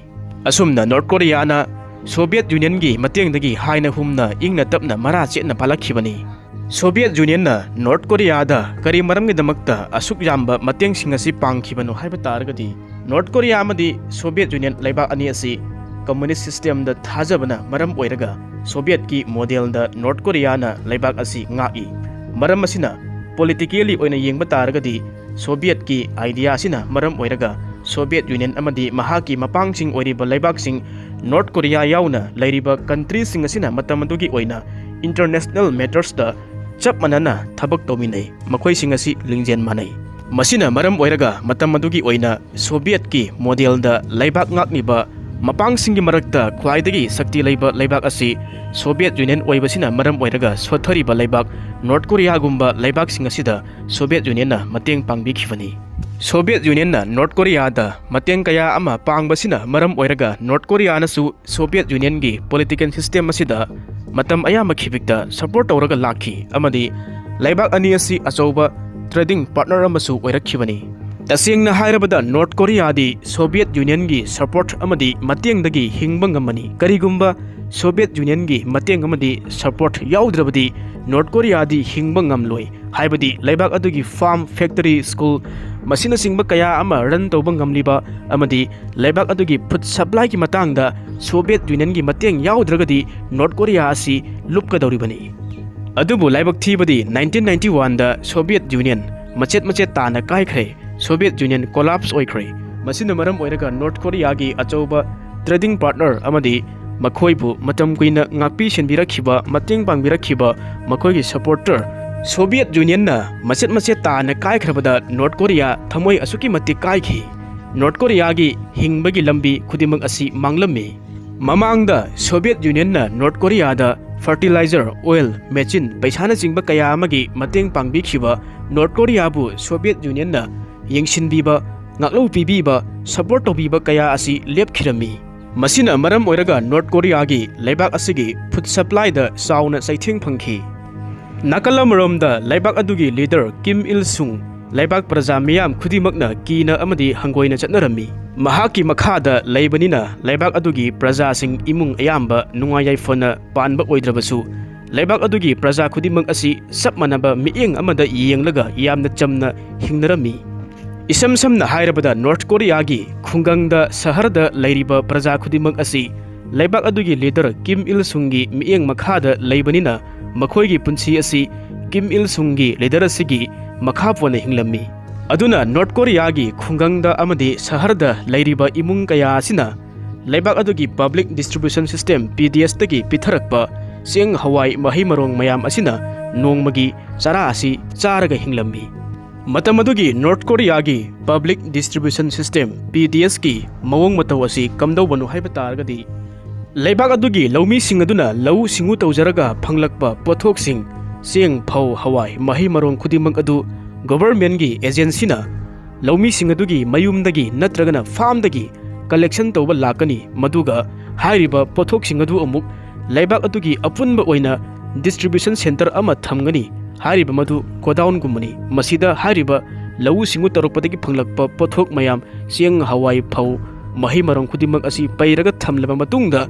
ꯑꯁꯨꯝꯅ ꯅꯣꯔꯠ ꯀꯣꯔꯤꯌꯥꯅ ꯁꯣꯚꯤꯌꯦꯠ ꯌꯨꯅꯤꯌꯟꯒꯤ ꯃꯇꯦꯡꯗꯒꯤ ꯍꯥꯏꯅ ꯍꯨꯝꯅ ꯏꯪꯅ ꯇꯞꯅ ꯃꯔꯥ ꯆꯦꯠꯅ ꯄꯥꯜꯂꯛꯈꯤꯕꯅꯤ꯫ ꯁꯣꯚꯤꯌꯦꯠ ꯌꯨꯅꯤꯌꯟꯅ ꯅꯣꯔꯠ ꯀꯣꯔꯤꯌꯥꯗ ꯀꯔꯤ ꯃꯔꯝꯒꯤꯗꯃꯛꯇ ꯑꯁꯨꯛ ꯌꯥꯝꯕ ꯃꯇꯦꯡꯁꯤꯡ ꯑꯁꯤ ꯄꯥꯡꯈꯤꯕꯅꯣ ꯍꯥꯏꯕ ꯇꯥꯔꯒꯗꯤ, ꯅꯣꯔꯠ ꯀꯣꯔꯤꯌꯥ ꯑꯃꯗꯤ ꯁꯣꯚꯤꯌꯦꯠ ꯌꯨꯅꯤꯌꯟ ꯂꯩꯕꯥꯛ ꯑꯅꯤ ꯑꯁꯤ ꯀꯝꯃꯨꯅꯤꯁ ꯁꯤꯁꯇꯦꯝꯗ ꯊꯥꯖꯕꯅ ꯃꯔꯝ ꯑꯣꯏꯔꯒ ꯁꯣꯚꯤꯌꯦꯠꯀꯤ ꯃꯣꯗꯦꯜꯗ ꯅꯣꯔꯠ ꯀꯣꯔꯤꯌꯥꯅ ꯂꯩꯕꯥꯛ ꯑꯁꯤ ꯉꯥꯛꯏ꯫ ꯃꯔꯝ ꯑꯁꯤꯅ, ꯄꯣꯂꯤꯇꯤꯀꯦꯜꯂꯤ ꯑꯣꯏꯅ ꯌꯦꯡꯕ ꯇꯥꯔꯒꯗꯤ, ꯁꯣꯚꯤꯌꯦꯠꯀꯤ ꯑꯥꯏꯗꯤꯌꯥ ꯑꯁꯤꯅ ꯃꯔꯝ ꯑꯣꯏꯔꯒ ꯁꯣꯚꯤꯌꯦꯠ ꯌꯨꯅꯤꯌꯟ ꯑꯃꯗꯤ ꯃꯍꯥꯛꯀꯤ ꯃꯄꯥꯡꯁꯤꯡ ꯑꯣꯏꯔꯤꯕ ꯂꯩꯕꯥꯛꯁꯤꯡ, ꯅꯣꯔꯠ ꯀꯣꯔꯤꯌꯥ ꯌꯥꯎꯅ ꯂꯩꯔꯤꯕ ꯀꯟꯇ꯭ꯔꯤꯁꯤꯡ ꯑꯁꯤꯅ ꯃꯇꯝ ꯑꯗꯨꯒꯤ ꯑꯣꯏꯅ ꯏꯟꯇꯔꯅꯦꯁꯅꯦꯜ ꯃꯦꯇꯔꯁꯇ ꯆꯞ ꯃꯥꯟꯅꯅ ꯊꯕꯛ ꯇꯧꯃꯤꯟꯅꯩ꯫ ꯃꯈꯣꯏꯁꯤꯡ ꯑꯁꯤ ꯂꯤꯡꯖꯦꯜ ꯃꯥꯟꯅꯩ꯫ ꯃꯁꯤꯅ ꯃꯔꯝ ꯑꯣꯏꯔꯒ ꯃꯇꯝ ꯑꯗꯨꯒꯤ ꯑꯣꯏꯅ ꯁꯣꯚꯤꯌꯦꯠꯀꯤ ꯃꯣꯗꯦꯜꯗ ꯂꯩꯕꯥꯛ ꯉꯥꯛꯂꯤꯕ ꯃꯄꯥꯡꯁꯤꯡꯒꯤ ꯃꯔꯛꯇ ꯈ꯭ꯋꯥꯏꯗꯒꯤ ꯁꯛꯇꯤ ꯂꯩꯕ ꯂꯩꯕꯥꯛ ꯑꯁꯤ ꯁꯣꯚꯤꯌꯦꯠ ꯌꯨꯅꯤꯌꯟ ꯑꯣꯏꯕꯁꯤꯅ ꯃꯔꯝ ꯑꯣꯏꯔꯒ ꯁꯣꯠꯊꯔꯤꯕ ꯂꯩꯕꯥꯛ ꯅꯣꯔꯠ ꯀꯣꯔꯤꯌꯥꯒꯨꯝꯕ ꯂꯩꯕꯥꯛꯁꯤꯡ ꯑꯁꯤꯗ ꯁꯣꯚꯤꯌꯦꯠ ꯌꯨꯅꯤꯌꯟꯅ ꯃꯇꯦꯡ ꯄꯥꯡꯕꯤꯈꯤꯕꯅꯤ꯫ ꯁꯣꯚꯤꯌꯦꯠ ꯌꯨꯅꯤꯌꯟꯅ ꯅꯣꯔꯠ ꯀꯣꯔꯤꯌꯥꯗ ꯃꯇꯦꯡ ꯀꯌꯥ ꯑꯃ ꯄꯥꯡꯕꯁꯤꯅ ꯃꯔꯝ ꯑꯣꯏꯔꯒ ꯅꯣꯔꯠ ꯀꯣꯔꯤꯌꯥꯅꯁꯨ ꯁꯣꯚꯤꯌꯦꯠ ꯌꯨꯅꯤꯌꯟꯒꯤ ꯄꯣꯂꯤꯇꯤꯀꯦꯜ ꯁꯤꯁꯇꯦꯝ ꯑꯁꯤꯗ ꯃꯇꯝ ꯑꯌꯥꯝꯕ ꯈꯤꯕꯤꯛꯇ ꯁꯄꯣꯔꯠ ꯇꯧꯔꯒ ꯂꯥꯛꯈꯤ ꯑꯃꯗꯤ ꯂꯩꯕꯥꯛ ꯑꯅꯤ ꯑꯁꯤ ꯑꯆꯧꯕ ꯇ꯭ꯔꯦꯗꯤꯡ ꯄꯥꯔꯠꯅꯔ ꯑꯃꯁꯨ ꯑꯣꯏꯔꯛꯈꯤꯕꯅꯤ꯫ ꯇꯁꯦꯡꯅ ꯍꯥꯏꯔꯕꯗ, ꯅꯣꯔꯠ ꯀꯣꯔꯤꯌꯥꯗꯤ ꯁꯣꯚꯤꯌꯦꯠ ꯌꯨꯅꯤꯌꯟꯒꯤ ꯁꯄꯣꯔꯠ ꯑꯃꯗꯤ ꯃꯇꯦꯡꯗꯒꯤ ꯍꯤꯡꯕ ꯉꯝꯃꯅꯤ꯫ ꯀꯔꯤꯒꯨꯝꯕ ꯁꯣꯚꯤꯌꯦꯠ ꯌꯨꯅꯤꯌꯟꯒꯤ ꯃꯇꯦꯡ ꯑꯃꯗꯤ ꯁꯄꯣꯔꯠ ꯌꯥꯎꯗ꯭ꯔꯕꯗꯤ ꯅꯣꯔꯠ ꯀꯣꯔꯤꯌꯥꯗꯤ ꯍꯤꯡꯕ ꯉꯝꯂꯣꯏ꯫ ꯍꯥꯏꯕꯗꯤ ꯂꯩꯕꯥꯛ ꯑꯗꯨꯒꯤ ꯐꯥꯔꯝ, ꯐꯦꯛꯇꯔꯤ, ꯁ꯭ꯀꯨꯜ, ꯃꯁꯤꯅꯆꯤꯡꯕ ꯀꯌꯥ ꯑꯃ ꯔꯟ ꯇꯧꯕ ꯉꯝꯂꯤꯕ ꯑꯃꯗꯤ ꯂꯩꯕꯥꯛ ꯑꯗꯨꯒꯤ ꯐꯨꯗ ꯁꯄ꯭ꯂꯥꯏꯒꯤ ꯃꯇꯥꯡꯗ ꯁꯣꯚꯤꯌꯦꯠ ꯌꯨꯅꯤꯌꯟꯒꯤ ꯃꯇꯦꯡ ꯌꯥꯎꯗ꯭ꯔꯒꯗꯤ ꯅꯣꯔꯠ ꯀꯣꯔꯤꯌꯥ ꯑꯁꯤ ꯂꯨꯞꯀꯗꯧꯔꯤꯕꯅꯤ꯫ ꯑꯗꯨꯕꯨ ꯂꯥꯏꯕꯛ ꯊꯤꯕꯗꯤ, ꯅꯥꯏꯟꯇꯤꯟ ꯅꯥꯏꯟꯇꯤ ꯋꯥꯟꯗ ꯁꯣꯚꯤꯌꯦꯠ ꯌꯨꯅꯤꯌꯟ ꯃꯆꯦꯠ ꯃꯆꯦꯠ ꯇꯥꯅ ꯀꯥꯏꯈ꯭ꯔꯦ꯫ ꯁꯣꯚꯤꯌꯦꯠ ꯌꯨꯅꯤꯌꯟ ꯀꯣꯂꯥꯞꯁ ꯑꯣꯏꯈ꯭ꯔꯦ꯫ ꯃꯁꯤꯅ ꯃꯔꯝ ꯑꯣꯏꯔꯒ ꯅꯣꯔꯠ ꯀꯣꯔꯤꯌꯥꯒꯤ ꯑꯆꯧꯕ ꯇ꯭ꯔꯦꯗꯤꯡ ꯄꯥꯔꯠꯅꯔ ꯑꯃꯗꯤ ꯃꯈꯣꯏꯕꯨ ꯃꯇꯝ ꯀꯨꯏꯅ ꯉꯥꯛꯄꯤ ꯁꯦꯟꯕꯤꯔꯛꯈꯤꯕ, ꯃꯇꯦꯡ ꯄꯥꯡꯕꯤꯔꯛꯈꯤꯕ ꯃꯈꯣꯏꯒꯤ ꯁꯄꯣꯔꯇꯔ ꯁꯣꯚꯤꯌꯦꯠ ꯌꯨꯅꯤꯌꯟꯅ ꯃꯆꯦꯠ ꯃꯆꯦꯠ ꯇꯥꯅ ꯀꯥꯏꯈ꯭ꯔꯕꯗ ꯅꯣꯔꯠ ꯀꯣꯔꯤꯌꯥ ꯊꯃꯣꯏ ꯑꯁꯨꯛꯀꯤ ꯃꯇꯤꯛ ꯀꯥꯏꯈꯤ꯫ ꯅꯣꯔꯠ ꯀꯣꯔꯤꯌꯥꯒꯤ ꯍꯤꯡꯕꯒꯤ ꯂꯝꯕꯤ ꯈꯨꯗꯤꯡꯃꯛ ꯑꯁꯤ ꯃꯥꯡꯂꯝꯃꯤ꯫ ꯃꯃꯥꯡꯗ ꯁꯣꯚꯤꯌꯦꯠ ꯌꯨꯅꯤꯌꯟꯅ ꯅꯣꯔꯠ ꯀꯣꯔꯤꯌꯥꯗ ꯐꯔꯇꯤꯂꯥꯏꯖꯔ, ꯑꯣꯏꯜ, ꯃꯦꯆꯤꯟ, ꯄꯩꯁꯥꯅꯆꯤꯡꯕ ꯀꯌꯥ ꯑꯃꯒꯤ ꯃꯇꯦꯡ ꯄꯥꯡꯕꯤꯈꯤꯕ ꯅꯣꯔꯠ ꯀꯣꯔꯤꯌꯥꯕꯨ ꯁꯣꯚꯤꯌꯦꯠ ꯌꯨꯅꯤꯌꯟꯅ ꯌꯦꯡꯁꯤꯟꯕꯤꯕ, ꯉꯥꯛꯂꯧ ꯄꯤꯕꯤꯕ, ꯁꯄꯣꯔꯠ ꯇꯧꯕꯤꯕ ꯀꯌꯥ ꯑꯁꯤ ꯂꯦꯞꯈꯤꯔꯝꯃꯤ꯫ ꯃꯁꯤꯅ ꯃꯔꯝ ꯑꯣꯏꯔꯒ ꯅꯣꯔꯠ ꯀꯣꯔꯤꯌꯥꯒꯤ ꯂꯩꯕꯥꯛ ꯑꯁꯤꯒꯤ ꯐꯨꯗ ꯁꯄ꯭ꯂꯥꯏꯗ ꯆꯥꯎꯅ ꯆꯩꯊꯦꯡ ꯐꯪꯈꯤ꯫ ꯅꯥꯀꯜ ꯑꯃꯔꯣꯝꯗ ꯂꯩꯕꯥꯛ ꯑꯗꯨꯒꯤ ꯂꯤꯗꯔ ꯀꯤꯝ ꯏꯜ ꯁꯨꯡ ꯂꯩꯕꯥꯛ ꯄ꯭ꯔꯖꯥ ꯃꯤꯌꯥꯝ ꯈꯨꯗꯤꯡꯃꯛꯅ ꯀꯤꯅ ꯑꯃꯗꯤ ꯍꯪꯒꯣꯏꯅ ꯆꯠꯅꯔꯝꯃꯤ꯫ ꯃꯍꯥꯛꯀꯤ ꯃꯈꯥꯗ ꯂꯩꯕꯅꯤꯅ ꯂꯩꯕꯥꯛ ꯑꯗꯨꯒꯤ ꯄ꯭ꯔꯖꯥꯁꯤꯡ ꯏꯃꯨꯡ ꯑꯌꯥꯝꯕ ꯅꯨꯡꯉꯥꯏ ꯌꯥꯏꯐꯅ ꯄꯥꯟꯕ ꯑꯣꯏꯗ꯭ꯔꯕꯁꯨ, ꯂꯩꯕꯥꯛ ꯑꯗꯨꯒꯤ ꯄ꯭ꯔꯖꯥ ꯈꯨꯗꯤꯡꯃꯛ ꯑꯁꯤ ꯆꯞ ꯃꯥꯟꯅꯕ ꯃꯤꯠꯌꯦꯡ ꯑꯃꯗ ꯌꯦꯡꯂꯒ ꯌꯥꯝꯅ ꯆꯝꯅ ꯍꯤꯡꯅꯔꯝꯃꯤ꯫ ꯏꯁꯝ ꯁꯝꯅ ꯍꯥꯏꯔꯕꯗ, ꯅꯣꯔꯠ ꯀꯣꯔꯤꯌꯥꯒꯤ ꯈꯨꯡꯒꯪꯗ ꯁꯍꯔꯗ ꯂꯩꯔꯤꯕ ꯄ꯭ꯔꯖꯥ ꯈꯨꯗꯤꯡꯃꯛ ꯑꯁꯤ ꯂꯩꯕꯥꯛ ꯑꯗꯨꯒꯤ ꯂꯤꯗꯔ ꯀꯤꯝ ꯏꯜ ꯁꯨꯡꯒꯤ ꯃꯤꯠꯌꯦꯡ ꯃꯈꯥꯗ ꯂꯩꯕꯅꯤꯅ, ꯃꯈꯣꯏꯒꯤ ꯄꯨꯟꯁꯤ ꯑꯁꯤ ꯀꯤꯝ ꯏꯜ ꯁꯨꯡꯒꯤ ꯂꯤꯗꯔ ꯑꯁꯤꯒꯤ ꯃꯈꯥ ꯄꯣꯟꯅ ꯍꯤꯡꯂꯝꯃꯤ꯫ ꯑꯗꯨꯅ ꯅꯣꯔꯠ ꯀꯣꯔꯤꯌꯥꯒꯤ ꯈꯨꯡꯒꯪꯗ ꯑꯃꯗꯤ ꯁꯍꯔꯗ ꯂꯩꯔꯤꯕ ꯏꯃꯨꯡ ꯀꯌꯥ ꯑꯁꯤꯅ ꯂꯩꯕꯥꯛ ꯑꯗꯨꯒꯤ ꯄꯕ꯭ꯂꯤꯛ ꯗꯤꯁꯇ꯭ꯔꯤꯕ꯭ꯌꯨꯁꯟ ꯁꯤꯁꯇꯦꯝ, ꯄꯤ ꯗꯤ ꯑꯦꯁꯇꯒꯤ ꯄꯤꯊꯔꯛꯄ ꯆꯦꯡ, ꯍꯋꯥꯏ, ꯃꯍꯩ ꯃꯔꯣꯡ ꯃꯌꯥꯝ ꯑꯁꯤꯅ ꯅꯣꯡꯃꯒꯤ ꯆꯔꯥ ꯑꯁꯤ ꯆꯥꯔꯒ ꯍꯤꯡꯂꯝꯃꯤ꯫ ꯃꯇꯝ ꯑꯗꯨꯒꯤ ꯅꯣꯔꯠ ꯀꯣꯔꯤꯌꯥꯒꯤ ꯄꯕ꯭ꯂꯤꯛ ꯗꯤꯁꯇ꯭ꯔꯤꯕ꯭ꯌꯨꯁꯟ ꯁꯤꯁꯇꯦꯝ, ꯄꯤ ꯗꯤ ꯑꯦꯁꯀꯤ ꯃꯑꯣꯡ ꯃꯇꯧ ꯑꯁꯤ ꯀꯝꯗꯧꯕꯅꯣ ꯍꯥꯏꯕ ꯇꯥꯔꯒꯗꯤ, ꯂꯩꯕꯥꯛ ꯑꯗꯨꯒꯤ ꯂꯧꯃꯤꯁꯤꯡ ꯑꯗꯨꯅ ꯂꯧꯎ ꯁꯤꯡꯎ ꯇꯧꯖꯔꯒ ꯐꯪꯂꯛꯄ ꯄꯣꯠꯊꯣꯛꯁꯤꯡ, ꯆꯦꯡ, ꯐꯧ, ꯍꯋꯥꯏ, ꯃꯍꯩ ꯃꯔꯣꯡ ꯈꯨꯗꯤꯡꯃꯛ ꯑꯗꯨ ꯒꯣꯚꯔꯟꯃꯦꯟꯠꯒꯤ ꯑꯦꯖꯦꯟꯁꯤꯅ ꯂꯧꯃꯤꯁꯤꯡ ꯑꯗꯨꯒꯤ ꯃꯌꯨꯝꯗꯒꯤ ꯅꯠꯇ꯭ꯔꯒꯅ ꯐꯥꯔꯝꯗꯒꯤ ꯀꯂꯦꯛꯁꯟ ꯇꯧꯕ ꯂꯥꯛꯀꯅꯤ꯫ ꯃꯗꯨꯒ ꯍꯥꯏꯔꯤꯕ ꯄꯣꯠꯊꯣꯛꯁꯤꯡ ꯑꯗꯨ ꯑꯃꯨꯛ ꯂꯩꯕꯥꯛ ꯑꯗꯨꯒꯤ ꯑꯄꯨꯟꯕ ꯑꯣꯏꯅ ꯗꯤꯁꯇ꯭ꯔꯤꯕ꯭ꯌꯨꯁꯟ ꯁꯦꯟꯇꯔ ꯑꯃ ꯊꯝꯒꯅꯤ꯫ ꯍꯥꯏꯔꯤꯕ ꯃꯗꯨ ꯒꯣꯗꯥꯎꯟꯒꯨꯝꯕꯅꯤ꯫ ꯃꯁꯤꯗ ꯍꯥꯏꯔꯤꯕ ꯂꯧꯎ ꯁꯤꯡꯎ ꯇꯧꯔꯛꯄꯗꯒꯤ ꯐꯪꯂꯛꯄ ꯄꯣꯠꯊꯣꯛ ꯃꯌꯥꯝ, ꯆꯦꯡ, ꯍꯋꯥꯏ, ꯐꯧ, ꯃꯍꯩ ꯃꯔꯣꯡ ꯈꯨꯗꯤꯡꯃꯛ ꯑꯁꯤ ꯄꯩꯔꯒ ꯊꯝꯂꯕ ꯃꯇꯨꯡꯗ,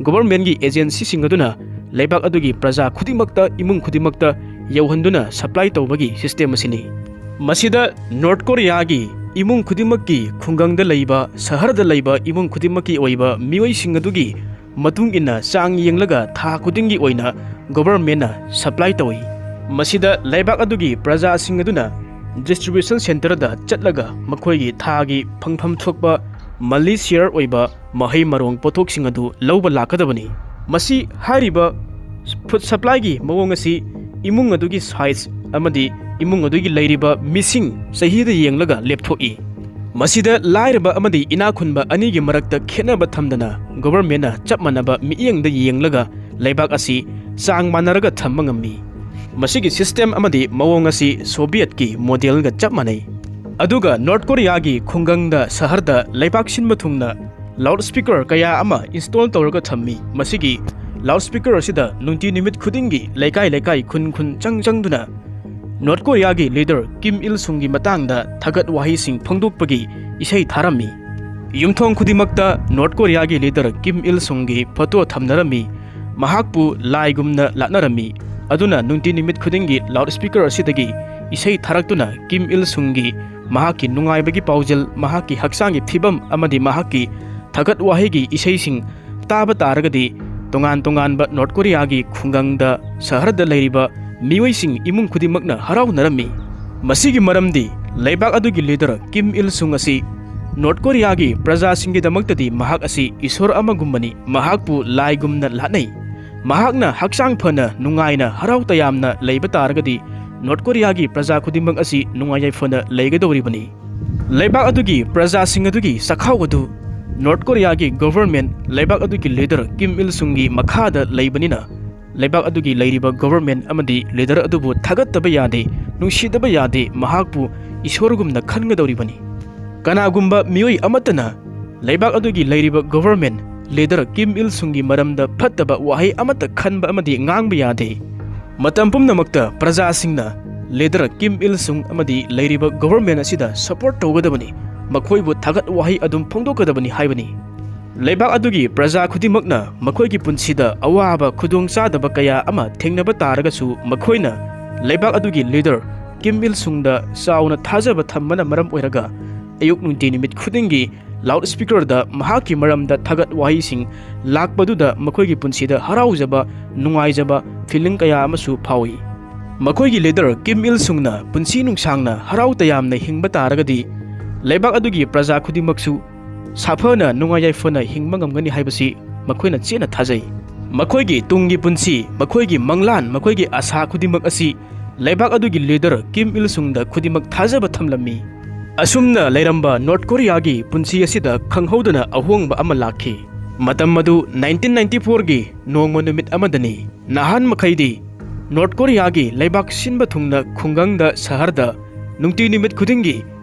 ꯒꯣꯚꯔꯟꯃꯦꯟꯠꯒꯤ ꯑꯦꯖꯦꯟꯁꯤꯁꯤꯡ ꯑꯗꯨꯅ ꯂꯩꯕꯥꯛ ꯑꯗꯨꯒꯤ ꯄ꯭ꯔꯖꯥ ꯈꯨꯗꯤꯡꯃꯛꯇ, ꯏꯃꯨꯡ ꯈꯨꯗꯤꯡꯃꯛꯇ ꯌꯧꯍꯟꯗꯨꯅ ꯁꯄ꯭ꯂꯥꯏ ꯇꯧꯕꯒꯤ ꯁꯤꯁꯇꯦꯝ ꯑꯁꯤꯅꯤ꯫ ꯃꯁꯤꯗ ꯅꯣꯔꯠ ꯀꯣꯔꯤꯌꯥꯒꯤ ꯏꯃꯨꯡ ꯈꯨꯗꯤꯡꯃꯛꯀꯤ, ꯈꯨꯡꯒꯪꯗ ꯂꯩꯕ, ꯁꯍꯔꯗ ꯂꯩꯕ ꯏꯃꯨꯡ ꯈꯨꯗꯤꯡꯃꯛꯀꯤ ꯑꯣꯏꯕ ꯃꯤꯑꯣꯏꯁꯤꯡ ꯑꯗꯨꯒꯤ ꯃꯇꯨꯡ ꯏꯟꯅ ꯆꯥꯡ ꯌꯦꯡꯂꯒ ꯊꯥ ꯈꯨꯗꯤꯡꯒꯤ ꯑꯣꯏꯅ ꯒꯣꯚꯔꯟꯃꯦꯟꯠꯅ ꯁꯄ꯭ꯂꯥꯏ ꯇꯧꯏ꯫ ꯃꯁꯤꯗ ꯂꯩꯕꯥꯛ ꯑꯗꯨꯒꯤ ꯄ꯭ꯔꯖꯥꯁꯤꯡ ꯑꯗꯨꯅ ꯗꯤꯁꯇ꯭ꯔꯤꯕ꯭ꯌꯨꯁꯟ ꯁꯦꯟꯇꯔꯗ ꯆꯠꯂꯒ ꯃꯈꯣꯏꯒꯤ ꯊꯥꯒꯤ ꯐꯪꯐꯝ ꯊꯣꯛꯄ ꯃꯟꯂꯤ ꯁꯤꯌꯔ ꯑꯣꯏꯕ ꯃꯍꯩ ꯃꯔꯣꯡ ꯄꯣꯠꯊꯣꯛꯁꯤꯡ ꯑꯗꯨ ꯂꯧꯕ ꯂꯥꯛꯀꯗꯕꯅꯤ꯫ ꯃꯁꯤ ꯍꯥꯏꯔꯤꯕ ꯐꯨꯗ ꯁꯄ꯭ꯂꯥꯏꯒꯤ ꯃꯑꯣꯡ ꯑꯁꯤ ꯏꯃꯨꯡ ꯑꯗꯨꯒꯤ ꯁꯥꯏꯖ ꯑꯃꯗꯤ ꯏꯃꯨꯡ ꯑꯗꯨꯒꯤ ꯂꯩꯔꯤꯕ ꯃꯤꯁꯤꯡ ꯆꯍꯤꯗ ꯌꯦꯡꯂꯒ ꯂꯦꯞꯊꯣꯛꯏ꯫ ꯃꯁꯤꯗ ꯂꯥꯏꯔꯕ ꯑꯃꯗꯤ ꯏꯅꯥꯛ ꯈꯨꯟꯕ ꯑꯅꯤꯒꯤ ꯃꯔꯛꯇ ꯈꯦꯠꯅꯕ ꯊꯝꯗꯅ governmentꯅ ꯆꯞ ꯃꯥꯟꯅꯕ ꯃꯤꯠꯌꯦꯡꯗ ꯌꯦꯡꯂꯒ ꯂꯩꯕꯥꯛ ꯑꯁꯤ ꯆꯥꯡ ꯃꯥꯟꯅꯔꯒ ꯊꯝꯕ ꯉꯝꯃꯤ꯫ ꯃꯁꯤꯒꯤ system ꯑꯃꯗꯤ ꯃꯑꯣꯡ ꯑꯁꯤ Sovietꯀꯤ modelꯒ ꯆꯞ ꯃꯥꯟꯅꯩ꯫ ꯑꯗꯨꯒ North Koreaꯒꯤ ꯈꯨꯡꯒꯪꯗ, ꯁꯍꯔꯗ ꯂꯩꯕꯥꯛ ꯁꯤꯟꯕ ꯊꯨꯡꯅ loudspeaker ꯀꯌꯥ ꯑꯃ install ꯇꯧꯔꯒ ꯊꯝꯃꯤ꯫ ꯃꯁꯤꯒꯤ loudspeaker ꯑꯁꯤꯗ ꯅꯨꯡꯇꯤ ꯅꯨꯃꯤꯠ ꯈꯨꯗꯤꯡꯒꯤ ꯂꯩꯀꯥꯏ ꯂꯩꯀꯥꯏ, ꯈꯨꯟ ꯈꯨꯟ ꯆꯪ ꯆꯪꯗꯨꯅ North Koreaꯒꯤ leader Kim Il Sungꯒꯤ ꯃꯇꯥꯡꯗ ꯊꯥꯒꯠ ꯋꯥꯍꯩꯁꯤꯡ ꯐꯣꯡꯗꯣꯛꯄꯒꯤ ꯏꯁꯩ ꯊꯥꯔꯝꯃꯤ꯫ ꯌꯨꯝꯊꯣꯡ ꯈꯨꯗꯤꯡꯃꯛꯇ North Koreaꯒꯤ leader Kim Il Sungꯒꯤ photo ꯊꯝꯅꯔꯝꯃꯤ꯫ ꯃꯍꯥꯛꯄꯨ ꯂꯥꯏꯒꯨꯝꯅ ꯂꯥꯠꯅꯔꯝꯃꯤ꯫ ꯑꯗꯨꯅ ꯅꯨꯡꯇꯤ ꯅꯨꯃꯤꯠ ꯈꯨꯗꯤꯡꯒꯤ loudspeaker ꯑꯁꯤꯗꯒꯤ ꯏꯁꯩ ꯊꯥꯔꯛꯇꯨꯅ Kim Il Sungꯒꯤ, ꯃꯍꯥꯛꯀꯤ ꯅꯨꯡꯉꯥꯏꯕꯒꯤ ꯄꯥꯎꯖꯦꯜ, ꯃꯍꯥꯛꯀꯤ ꯍꯛꯆꯥꯡꯒꯤ ꯐꯤꯕꯝ ꯑꯃꯗꯤ ꯃꯍꯥꯛꯀꯤ ꯊꯥꯒꯠ ꯋꯥꯍꯩꯒꯤ ꯏꯁꯩꯁꯤꯡ ꯇꯥꯕ ꯇꯥꯔꯒꯗꯤ ꯇꯣꯉꯥꯟ ꯇꯣꯉꯥꯟꯕ North Koreaꯒꯤ ꯈꯨꯡꯒꯪꯗ, ꯁꯍꯔꯗ ꯂꯩꯔꯤꯕ ꯃꯤꯑꯣꯏꯁꯤꯡ, ꯏꯃꯨꯡ ꯈꯨꯗꯤꯡꯃꯛꯅ ꯍꯔꯥꯎꯅꯔꯝꯃꯤ꯫ ꯃꯁꯤꯒꯤ ꯃꯔꯝꯗꯤ ꯂꯩꯕꯥꯛ ꯑꯗꯨꯒꯤ leader Kim Il Sung ꯑꯁꯤ North Koreaꯒꯤ ꯄ꯭ꯔꯖꯥꯁꯤꯡꯒꯤꯗꯃꯛꯇꯗꯤ ꯃꯍꯥꯛ ꯑꯁꯤ ꯏꯁꯣꯔ ꯑꯃꯒꯨꯝꯕꯅꯤ꯫ ꯃꯍꯥꯛꯄꯨ ꯂꯥꯏꯒꯨꯝꯅ ꯂꯥꯠꯅꯩ꯫ ꯃꯍꯥꯛꯅ ꯍꯛꯆꯥꯡ ꯐꯅ, ꯅꯨꯡꯉꯥꯏꯅ, ꯍꯔꯥꯎ ꯇꯌꯥꯝꯅ ꯂꯩꯕ ꯇꯥꯔꯒꯗꯤ North Koreaꯒꯤ ꯄ꯭ꯔꯖꯥ ꯈꯨꯗꯤꯡꯃꯛ ꯑꯁꯤ ꯅꯨꯡꯉꯥꯏ ꯌꯥꯏꯐꯅ ꯂꯩꯒꯗꯧꯔꯤꯕꯅꯤ꯫ ꯂꯩꯕꯥꯛ ꯑꯗꯨꯒꯤ ꯄ꯭ꯔꯖꯥꯁꯤꯡ ꯑꯗꯨꯒꯤ ꯆꯥꯛꯈꯥꯎ ꯑꯗꯨ North Koreaꯒꯤ government, ꯂꯩꯕꯥꯛ ꯑꯗꯨꯒꯤ leader Kim Il Sungꯒꯤ ꯃꯈꯥꯗ ꯂꯩꯕꯅꯤꯅ, ꯂꯩꯕꯥꯛ ꯑꯗꯨꯒꯤ ꯂꯩꯔꯤꯕ government ꯑꯃꯗꯤ leader ꯑꯗꯨꯕꯨ ꯊꯥꯒꯠꯇꯕ ꯌꯥꯗꯦ, ꯅꯨꯡꯁꯤꯗꯕ ꯌꯥꯗꯦ, ꯃꯍꯥꯛꯄꯨ ꯏꯁꯣꯔꯒꯨꯝꯅ ꯈꯟꯒꯗꯧꯔꯤꯕꯅꯤ꯫ ꯀꯅꯥꯒꯨꯝꯕ ꯃꯤꯑꯣꯏ ꯑꯃꯠꯇꯅ ꯂꯩꯕꯥꯛ ꯑꯗꯨꯒꯤ ꯂꯩꯔꯤꯕ government, leader Kim Il Sungꯒꯤ ꯃꯔꯝꯗ ꯐꯠꯇꯕ ꯋꯥꯍꯩ ꯑꯃꯠꯇ ꯈꯟꯕ ꯑꯃꯗꯤ ꯉꯥꯡꯕ ꯌꯥꯗꯦ꯫ ꯃꯇꯝ ꯄꯨꯝꯅꯃꯛꯇ ꯄ꯭ꯔꯖꯥꯁꯤꯡꯅ leader Kim Il Sung ꯑꯃꯗꯤ ꯂꯩꯔꯤꯕ government ꯑꯁꯤꯗ support ꯇꯧꯒꯗꯕꯅꯤ, ꯃꯈꯣꯏꯕꯨ ꯊꯥꯒꯠ ꯋꯥꯍꯩ ꯑꯗꯨꯝ ꯐꯣꯡꯗꯣꯛꯀꯗꯕꯅꯤ ꯍꯥꯏꯕꯅꯤ꯫ ꯂꯩꯕꯥꯛ ꯑꯗꯨꯒꯤ ꯄ꯭ꯔꯖꯥ ꯈꯨꯗꯤꯡꯃꯛꯅ ꯃꯈꯣꯏꯒꯤ ꯄꯨꯟꯁꯤꯗ ꯑꯋꯥꯕ, ꯈꯨꯗꯣꯡꯆꯥꯗꯕ ꯀꯌꯥ ꯑꯃ ꯊꯦꯡꯅꯕ ꯇꯥꯔꯒꯁꯨ, ꯃꯈꯣꯏꯅ ꯂꯩꯕꯥꯛ ꯑꯗꯨꯒꯤ leader Kim Il Sungꯗ ꯆꯥꯎꯅ ꯊꯥꯖꯕ ꯊꯝꯕꯅ ꯃꯔꯝ ꯑꯣꯏꯔꯒ, ꯑꯌꯨꯛ ꯅꯨꯡꯇꯤ ꯅꯨꯃꯤꯠ ꯈꯨꯗꯤꯡꯒꯤ loudspeakerꯗ ꯃꯍꯥꯛꯀꯤ ꯃꯔꯝꯗ ꯊꯥꯒꯠ ꯋꯥꯍꯩꯁꯤꯡ ꯂꯥꯛꯄꯗꯨꯗ ꯃꯈꯣꯏꯒꯤ ꯄꯨꯟꯁꯤꯗ ꯍꯔꯥꯎꯖꯕ, ꯅꯨꯡꯉꯥꯏꯖꯕ feeling ꯀꯌꯥ ꯑꯃꯁꯨ ꯐꯥꯎꯏ꯫ ꯃꯈꯣꯏꯒꯤ leader Kim Il Sungꯅ ꯄꯨꯟꯁꯤ ꯅꯨꯡꯁꯥꯡꯅ, ꯍꯔꯥꯎ ꯇꯌꯥꯝꯅ ꯍꯤꯡꯕ ꯇꯥꯔꯒꯗꯤ, ꯂꯩꯕꯥꯛ ꯑꯗꯨꯒꯤ ꯄ꯭ꯔꯖꯥ ꯈꯨꯗꯤꯡꯃꯛꯁꯨ ꯁꯥꯐꯅ, ꯅꯨꯡꯉꯥꯏ ꯌꯥꯏꯐꯅ ꯍꯤꯡꯕ ꯉꯝꯒꯅꯤ ꯍꯥꯏꯕꯁꯤ ꯃꯈꯣꯏꯅ ꯆꯦꯠꯅ ꯊꯥꯖꯩ꯫ ꯃꯈꯣꯏꯒꯤ ꯇꯨꯡꯒꯤ ꯄꯨꯟꯁꯤ, ꯃꯈꯣꯏꯒꯤ ꯃꯪꯂꯥꯟ, ꯃꯈꯣꯏꯒꯤ ꯑꯁꯥ ꯈꯨꯗꯤꯡꯃꯛ ꯑꯁꯤ ꯂꯩꯕꯥꯛ ꯑꯗꯨꯒꯤ leader Kim Il Sungꯗ ꯈꯨꯗꯤꯡꯃꯛ ꯊꯥꯖꯕ ꯊꯝꯂꯝꯃꯤ꯫ ꯑꯁꯨꯝꯅ ꯂꯩꯔꯝꯕ ꯅꯣꯔꯠ ꯀꯣꯔꯤꯌꯥꯒꯤ ꯄꯨꯟꯁꯤ ꯑꯁꯤꯗ ꯈꯪꯍꯧꯗꯅ ꯑꯍꯣꯡꯕ ꯑꯃ ꯂꯥꯛꯈꯤ꯫ ꯃꯇꯝ ꯑꯗꯨ ꯅꯥꯏꯟꯇꯤꯟ ꯅꯥꯏꯟꯇꯤ ꯐꯣꯔꯒꯤ ꯅꯣꯡꯃ ꯅꯨꯃꯤꯠ ꯑꯃꯗꯅꯤ꯫ ꯅꯍꯥꯟ ꯃꯈꯩꯗꯤ ꯅꯣꯔꯠ ꯀꯣꯔꯤꯌꯥꯒꯤ ꯂꯩꯕꯥꯛ ꯁꯤꯟꯕ ꯊꯨꯡꯅ ꯈꯨꯡꯒꯪꯗ, ꯁꯍꯔꯗ ꯅꯨꯡꯇꯤ ꯅꯨꯃꯤꯠ ꯈꯨꯗꯤꯡꯒꯤ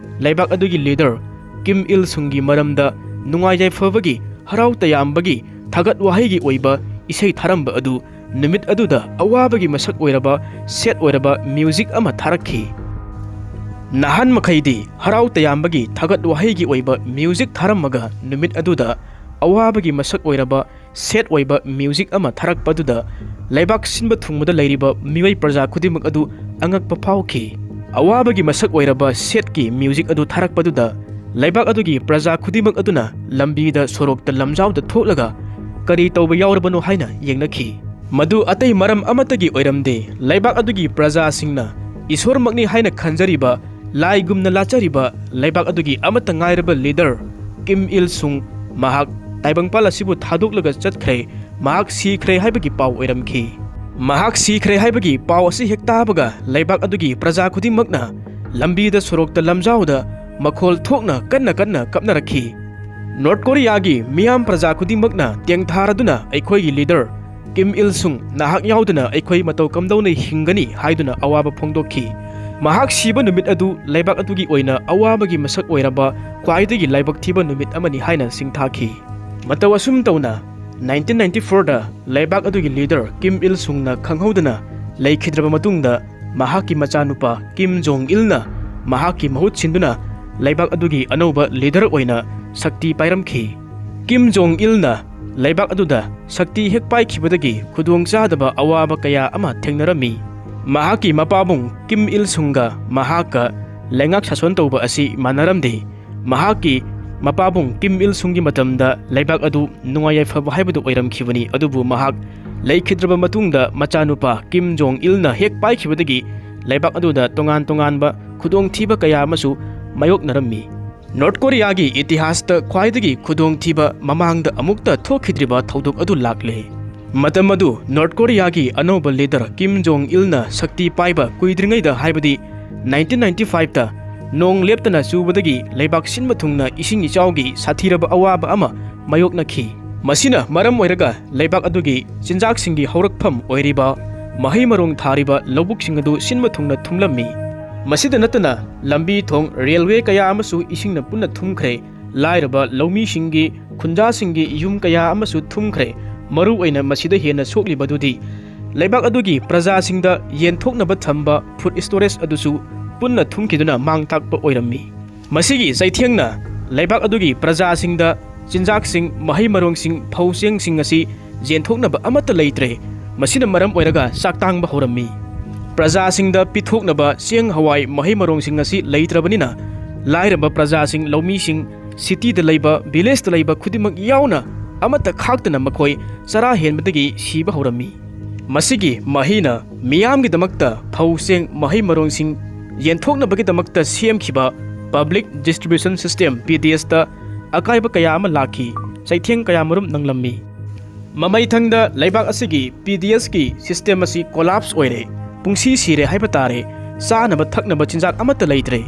ꯂꯩꯕꯥꯛ ꯑꯗꯨꯒꯤ ꯂꯤꯗꯔ ꯀꯤꯝ ꯏꯜ ꯁꯨꯡꯒꯤ ꯃꯔꯝꯗ ꯅꯨꯡꯉꯥꯏ ꯌꯥꯏꯐꯕꯒꯤ, ꯍꯔꯥꯎ ꯇꯌꯥꯝꯕꯒꯤ, ꯊꯥꯒꯠ ꯋꯥꯍꯩꯒꯤ ꯑꯣꯏꯕ ꯏꯁꯩ ꯊꯥꯔꯝꯕ ꯑꯗꯨ ꯅꯨꯃꯤꯠ ꯑꯗꯨꯗ ꯑꯋꯥꯕꯒꯤ ꯃꯁꯛ ꯑꯣꯏꯔꯕ, ꯁꯦꯠ ꯑꯣꯏꯔꯕ ꯃ꯭ꯌꯨꯖꯤꯛ ꯑꯃ ꯊꯥꯔꯛꯈꯤ꯫ ꯅꯍꯥꯟ ꯃꯈꯩꯗꯤ ꯍꯔꯥꯎ ꯇꯌꯥꯝꯕꯒꯤ, ꯊꯥꯒꯠ ꯋꯥꯍꯩꯒꯤ ꯑꯣꯏꯕ ꯃ꯭ꯌꯨꯖꯤꯛ ꯊꯥꯔꯝꯃꯒ ꯅꯨꯃꯤꯠ ꯑꯗꯨꯗ ꯑꯋꯥꯕꯒꯤ ꯃꯁꯛ ꯑꯣꯏꯔꯕ, ꯁꯦꯠ ꯑꯣꯏꯕ ꯃ꯭ꯌꯨꯖꯤꯛ ꯑꯃ ꯊꯥꯔꯛꯄꯗꯨꯗ ꯂꯩꯕꯥꯛ ꯁꯤꯟꯕ ꯊꯨꯡꯕꯗ ꯂꯩꯔꯤꯕ ꯃꯤꯑꯣꯏ ꯄ꯭ꯔꯖꯥ ꯈꯨꯗꯤꯡꯃꯛ ꯑꯗꯨ ꯑꯉꯛꯄ ꯐꯥꯎꯈꯤ꯫ ꯑꯋꯥꯕꯒꯤ ꯃꯁꯛ ꯑꯣꯏꯔꯕ ꯁꯦꯠꯀꯤ ꯃ꯭ꯌꯨꯖꯤꯛ ꯑꯗꯨ ꯊꯥꯔꯛꯄꯗꯨꯗ ꯂꯩꯕꯥꯛ ꯑꯗꯨꯒꯤ ꯄ꯭ꯔꯖꯥ ꯈꯨꯗꯤꯡꯃꯛ ꯑꯗꯨꯅ ꯂꯝꯕꯤꯗ, ꯁꯣꯔꯣꯛꯇ, ꯂꯝꯖꯥꯎꯗ ꯊꯣꯛꯂꯒ ꯀꯔꯤ ꯇꯧꯕ ꯌꯥꯎꯔꯕꯅꯣ ꯍꯥꯏꯅ ꯌꯦꯡꯅꯈꯤ꯫ ꯃꯗꯨ ꯑꯇꯩ ꯃꯔꯝ ꯑꯃꯠꯇꯒꯤ ꯑꯣꯏꯔꯝꯗꯦ꯫ ꯂꯩꯕꯥꯛ ꯑꯗꯨꯒꯤ ꯄ꯭ꯔꯖꯥꯁꯤꯡꯅ ꯏꯁꯣꯔꯃꯛꯅꯤ ꯍꯥꯏꯅ ꯈꯟꯖꯔꯤꯕ, ꯂꯥꯏꯒꯨꯝꯅ ꯂꯥꯠꯆꯔꯤꯕ ꯂꯩꯕꯥꯛ ꯑꯗꯨꯒꯤ ꯑꯃꯠꯇ ꯉꯥꯏꯔꯕ ꯂꯤꯗꯔ ꯀꯤꯝ ꯏꯜ ꯁꯨꯡ, ꯃꯍꯥꯛ ꯇꯥꯏꯕꯪꯄꯥꯜ ꯑꯁꯤꯕꯨ ꯊꯥꯗꯣꯛꯂꯒ ꯆꯠꯈ꯭ꯔꯦ, ꯃꯍꯥꯛ ꯁꯤꯈ꯭ꯔꯦ ꯍꯥꯏꯕꯒꯤ ꯄꯥꯎ ꯑꯣꯏꯔꯝꯈꯤ꯫ ꯃꯍꯥꯛ ꯁꯤꯈ꯭ꯔꯦ ꯍꯥꯏꯕꯒꯤ ꯄꯥꯎ ꯑꯁꯤ ꯍꯦꯛ ꯇꯥꯕꯒ ꯂꯩꯕꯥꯛ ꯑꯗꯨꯒꯤ ꯄ꯭ꯔꯖꯥ ꯈꯨꯗꯤꯡꯃꯛꯅ ꯂꯝꯕꯤꯗ, ꯁꯣꯔꯣꯛꯇ, ꯂꯝꯖꯥꯎꯗ ꯃꯈꯣꯜ ꯊꯣꯛꯅ ꯀꯟꯅ ꯀꯟꯅ ꯀꯞꯅꯔꯛꯈꯤ꯫ ꯅꯣꯔꯠ ꯀꯣꯔꯤꯌꯥꯒꯤ ꯃꯤꯌꯥꯝ ꯄ꯭ꯔꯖꯥ ꯈꯨꯗꯤꯡꯃꯛꯅ ꯇꯦꯡꯊꯥꯔꯗꯨꯅ ꯑꯩꯈꯣꯏꯒꯤ ꯂꯤꯗꯔ ꯀꯤꯝ ꯏꯜ ꯁꯨꯡ ꯅꯍꯥꯛ ꯌꯥꯎꯗꯅ ꯑꯩꯈꯣꯏ ꯃꯇꯧ ꯀꯝꯗꯧꯅ ꯍꯤꯡꯒꯅꯤ ꯍꯥꯏꯗꯨꯅ ꯑꯋꯥꯕ ꯐꯣꯡꯗꯣꯛꯈꯤ꯫ ꯃꯍꯥꯛ ꯁꯤꯕ ꯅꯨꯃꯤꯠ ꯑꯗꯨ ꯂꯩꯕꯥꯛ ꯑꯗꯨꯒꯤ ꯑꯣꯏꯅ ꯑꯋꯥꯕꯒꯤ ꯃꯁꯛ ꯑꯣꯏꯔꯕ ꯈ꯭ꯋꯥꯏꯗꯒꯤ ꯂꯥꯏꯕꯛ ꯊꯤꯕ ꯅꯨꯃꯤꯠ ꯑꯃꯅꯤ ꯍꯥꯏꯅ ꯁꯤꯡꯊꯥꯈꯤ꯫ ꯃꯇꯧ ꯑꯁꯨꯝ ꯇꯧꯅ ꯅꯥꯏꯟꯇꯤꯟ ꯅꯥꯏꯟꯇꯤ ꯐꯣꯔꯗ ꯂꯩꯕꯥꯛ ꯑꯗꯨꯒꯤ ꯂꯤꯗꯔ ꯀꯤꯝ ꯏꯜ ꯁꯨꯡꯅ ꯈꯪꯍꯧꯗꯅ ꯂꯩꯈꯤꯗ꯭ꯔꯕ ꯃꯇꯨꯡꯗ ꯃꯍꯥꯛꯀꯤ ꯃꯆꯥꯅꯨꯄꯥ ꯀꯤꯝ ꯖꯣꯡ ꯏꯜꯅ ꯃꯍꯥꯛꯀꯤ ꯃꯍꯨꯠ ꯁꯤꯟꯗꯨꯅ ꯂꯩꯕꯥꯛ ꯑꯗꯨꯒꯤ ꯑꯅꯧꯕ ꯂꯤꯗꯔ ꯑꯣꯏꯅ ꯁꯛꯇꯤ ꯄꯥꯏꯔꯝꯈꯤ꯫ ꯀꯤꯝ ꯖꯣꯡ ꯏꯜꯅ ꯂꯩꯕꯥꯛ ꯑꯗꯨꯗ ꯁꯛꯇꯤ ꯍꯦꯛ ꯄꯥꯏꯈꯤꯕꯗꯒꯤ ꯈꯨꯗꯣꯡꯆꯥꯗꯕ ꯑꯋꯥꯕ ꯀꯌꯥ ꯑꯃ ꯊꯦꯡꯅꯔꯝꯃꯤ꯫ ꯃꯍꯥꯛꯀꯤ ꯃꯄꯥꯕꯨꯡ ꯀꯤꯝ ꯏꯜ ꯁꯨꯡꯒ ꯃꯍꯥꯛꯀ ꯂꯩꯉꯥꯛ ꯁꯥꯁꯣꯟ ꯇꯧꯕ ꯑꯁꯤ ꯃꯥꯟꯅꯔꯝꯗꯦ꯫ ꯃꯍꯥꯛꯀꯤ ꯃꯄꯥꯕꯨꯡ ꯀꯤꯝ ꯏꯜ ꯁꯨꯡꯒꯤ ꯃꯇꯝꯗ ꯂꯩꯕꯥꯛ ꯑꯗꯨ ꯅꯨꯡꯉꯥꯏ ꯌꯥꯏꯐꯕ ꯍꯥꯏꯕꯗꯨ ꯑꯣꯏꯔꯝꯈꯤꯕꯅꯤ, ꯑꯗꯨꯕꯨ ꯃꯍꯥꯛ ꯂꯩꯈꯤꯗ꯭ꯔꯕ ꯃꯇꯨꯡꯗ ꯃꯆꯥꯅꯨꯄꯥ ꯀꯤꯝ ꯖꯣꯡ ꯏꯜꯅ ꯍꯦꯛ ꯄꯥꯏꯈꯤꯕꯗꯒꯤ ꯂꯩꯕꯥꯛ ꯑꯗꯨꯗ ꯇꯣꯉꯥꯟ ꯇꯣꯉꯥꯟꯕ ꯈꯨꯗꯣꯡꯊꯤꯕ ꯀꯌꯥ ꯑꯃꯁꯨ ꯃꯥꯌꯣꯛꯅꯔꯝꯃꯤ꯫ ꯅꯣꯔꯠ ꯀꯣꯔꯤꯌꯥꯒꯤ ꯏꯇꯤꯍꯥꯁꯇ ꯈ꯭ꯋꯥꯏꯗꯒꯤ ꯈꯨꯗꯣꯡꯊꯤꯕ ꯃꯃꯥꯡꯗ ꯑꯃꯨꯛꯇ ꯊꯣꯛꯈꯤꯗ꯭ꯔꯤꯕ ꯊꯧꯗꯣꯛ ꯑꯗꯨ ꯂꯥꯛꯂꯦ꯫ ꯃꯇꯝ ꯑꯗꯨ ꯅꯣꯔꯠ ꯀꯣꯔꯤꯌꯥꯒꯤ ꯑꯅꯧꯕ ꯂꯤꯗꯔ ꯀꯤꯝ ꯖꯣꯡ ꯏꯜꯅ ꯁꯛꯇꯤ ꯄꯥꯏꯕ ꯀꯨꯏꯗ꯭ꯔꯤꯉꯩꯗ, ꯍꯥꯏꯕꯗꯤ ꯅꯥꯏꯟꯇꯤꯟ ꯅꯥꯏꯟꯇꯤ ꯐꯥꯏꯚꯇ ꯅꯣꯡ ꯂꯦꯞꯇꯅ ꯆꯨꯕꯗꯒꯤ ꯂꯩꯕꯥꯛ ꯁꯤꯟꯕ ꯊꯨꯡꯅ ꯏꯁꯤꯡ ꯏꯆꯥꯎꯒꯤ ꯁꯥꯊꯤꯔꯕ ꯑꯋꯥꯕ ꯑꯃ ꯃꯥꯌꯣꯛꯅꯈꯤ꯫ ꯃꯁꯤꯅ ꯃꯔꯝ ꯑꯣꯏꯔꯒ ꯂꯩꯕꯥꯛ ꯑꯗꯨꯒꯤ ꯆꯤꯟꯖꯥꯛꯁꯤꯡꯒꯤ ꯍꯧꯔꯛꯐꯝ ꯑꯣꯏꯔꯤꯕ ꯃꯍꯩ ꯃꯔꯣꯡ ꯊꯥꯔꯤꯕ ꯂꯧꯕꯨꯛꯁꯤꯡ ꯑꯗꯨ ꯁꯤꯟꯕ ꯊꯨꯡꯅ ꯊꯨꯝꯂꯝꯃꯤ꯫ ꯃꯁꯤꯗ ꯅꯠꯇꯅ ꯂꯝꯕꯤ ꯊꯣꯡ, ꯔꯦꯜꯋꯦ ꯀꯌꯥ ꯑꯃꯁꯨ ꯏꯁꯤꯡꯅ ꯄꯨꯟꯅ ꯊꯨꯝꯈ꯭ꯔꯦ꯫ ꯂꯥꯏꯔꯕ ꯂꯧꯃꯤꯁꯤꯡꯒꯤ, ꯈꯨꯟꯖꯥꯁꯤꯡꯒꯤ ꯌꯨꯝ ꯀꯌꯥ ꯑꯃꯁꯨ ꯊꯨꯝꯈ꯭ꯔꯦ꯫ ꯃꯔꯨꯑꯣꯏꯅ ꯃꯁꯤꯗ ꯍꯦꯟꯅ ꯁꯣꯛꯂꯤꯕꯗꯨꯗꯤ ꯂꯩꯕꯥꯛ ꯑꯗꯨꯒꯤ ꯄ꯭ꯔꯖꯥꯁꯤꯡꯗ ꯌꯦꯟꯊꯣꯛꯅꯕ ꯊꯝꯕ ꯐꯨꯗ ꯁ꯭ꯇꯣꯔꯦꯖ ꯑꯗꯨꯁꯨ ꯄꯨꯟꯅ ꯊꯨꯝꯈꯤꯗꯨꯅ ꯃꯥꯡ ꯊꯥꯛꯄ ꯑꯣꯏꯔꯝꯃꯤ꯫ ꯃꯁꯤꯒꯤ ꯆꯩꯊꯦꯡꯅ ꯂꯩꯕꯥꯛ ꯑꯗꯨꯒꯤ ꯄ꯭ꯔꯖꯥꯁꯤꯡꯗ ꯆꯤꯟꯖꯥꯛꯁꯤꯡ, ꯃꯍꯩ ꯃꯔꯣꯡꯁꯤꯡ, ꯐꯧ ꯆꯦꯡꯁꯤꯡ ꯑꯁꯤ ꯌꯦꯟꯊꯣꯛꯅꯕ ꯑꯃꯠꯇ ꯂꯩꯇ꯭ꯔꯦ꯫ ꯃꯁꯤꯅ ꯃꯔꯝ ꯑꯣꯏꯔꯒ ꯆꯥꯛ ꯇꯥꯡꯕ ꯍꯧꯔꯝꯃꯤ꯫ ꯄ꯭ꯔꯖꯥꯁꯤꯡꯗ ꯄꯤꯊꯣꯛꯅꯕ ꯆꯦꯡ, ꯍꯋꯥꯏ, ꯃꯍꯩ ꯃꯔꯣꯡꯁꯤꯡ ꯑꯁꯤ ꯂꯩꯇ꯭ꯔꯕꯅꯤꯅ ꯂꯥꯏꯔꯕ ꯄ꯭ꯔꯖꯥꯁꯤꯡ, ꯂꯧꯃꯤꯁꯤꯡ, ꯁꯤꯇꯤꯗ ꯂꯩꯕ, ꯚꯤꯂꯦꯖꯇ ꯂꯩꯕ ꯈꯨꯗꯤꯡꯃꯛ ꯌꯥꯎꯅ ꯑꯃꯠꯇ ꯈꯥꯛꯇꯅ ꯃꯈꯣꯏ ꯆꯔꯥ ꯍꯦꯟꯕꯗꯒꯤ ꯁꯤꯕ ꯍꯧꯔꯝꯃꯤ꯫ ꯃꯁꯤꯒꯤ ꯃꯍꯩꯅ ꯃꯤꯌꯥꯝꯒꯤꯗꯃꯛꯇ ꯐꯧ ꯆꯦꯡ, ꯃꯍꯩ ꯃꯔꯣꯡꯁꯤꯡ ꯌꯦꯟꯊꯣꯛꯅꯕꯒꯤꯗꯃꯛꯇ ꯁꯦꯝꯈꯤꯕ ꯄꯕ꯭ꯂꯤꯛ ꯗꯤꯁꯇ꯭ꯔꯤꯕ꯭ꯌꯨꯁꯟ ꯁꯤꯁꯇꯦꯝ, ꯄꯤ ꯗꯤ ꯑꯦꯁꯇ ꯑꯀꯥꯏꯕ ꯀꯌꯥ ꯑꯃ ꯂꯥꯛꯈꯤ꯫ ꯆꯩꯊꯦꯡ ꯀꯌꯥꯃꯔꯨꯝ ꯅꯪꯂꯝꯃꯤ꯫ ꯃꯃꯩꯊꯪꯗ ꯂꯩꯕꯥꯛ ꯑꯁꯤꯒꯤ ꯄꯤ ꯗꯤ ꯑꯦꯁꯀꯤ ꯁꯤꯁꯇꯦꯝ ꯑꯁꯤ ꯀꯣꯂꯥꯞꯁ ꯑꯣꯏꯔꯦ꯫ ꯄꯨꯡꯁꯤ ꯁꯤꯔꯦ ꯍꯥꯏꯕ ꯇꯥꯔꯦ꯫ ꯆꯥꯅꯕ ꯊꯛꯅꯕ ꯆꯤꯟꯖꯥꯛ ꯑꯃꯠꯇ ꯂꯩꯇ꯭ꯔꯦ꯫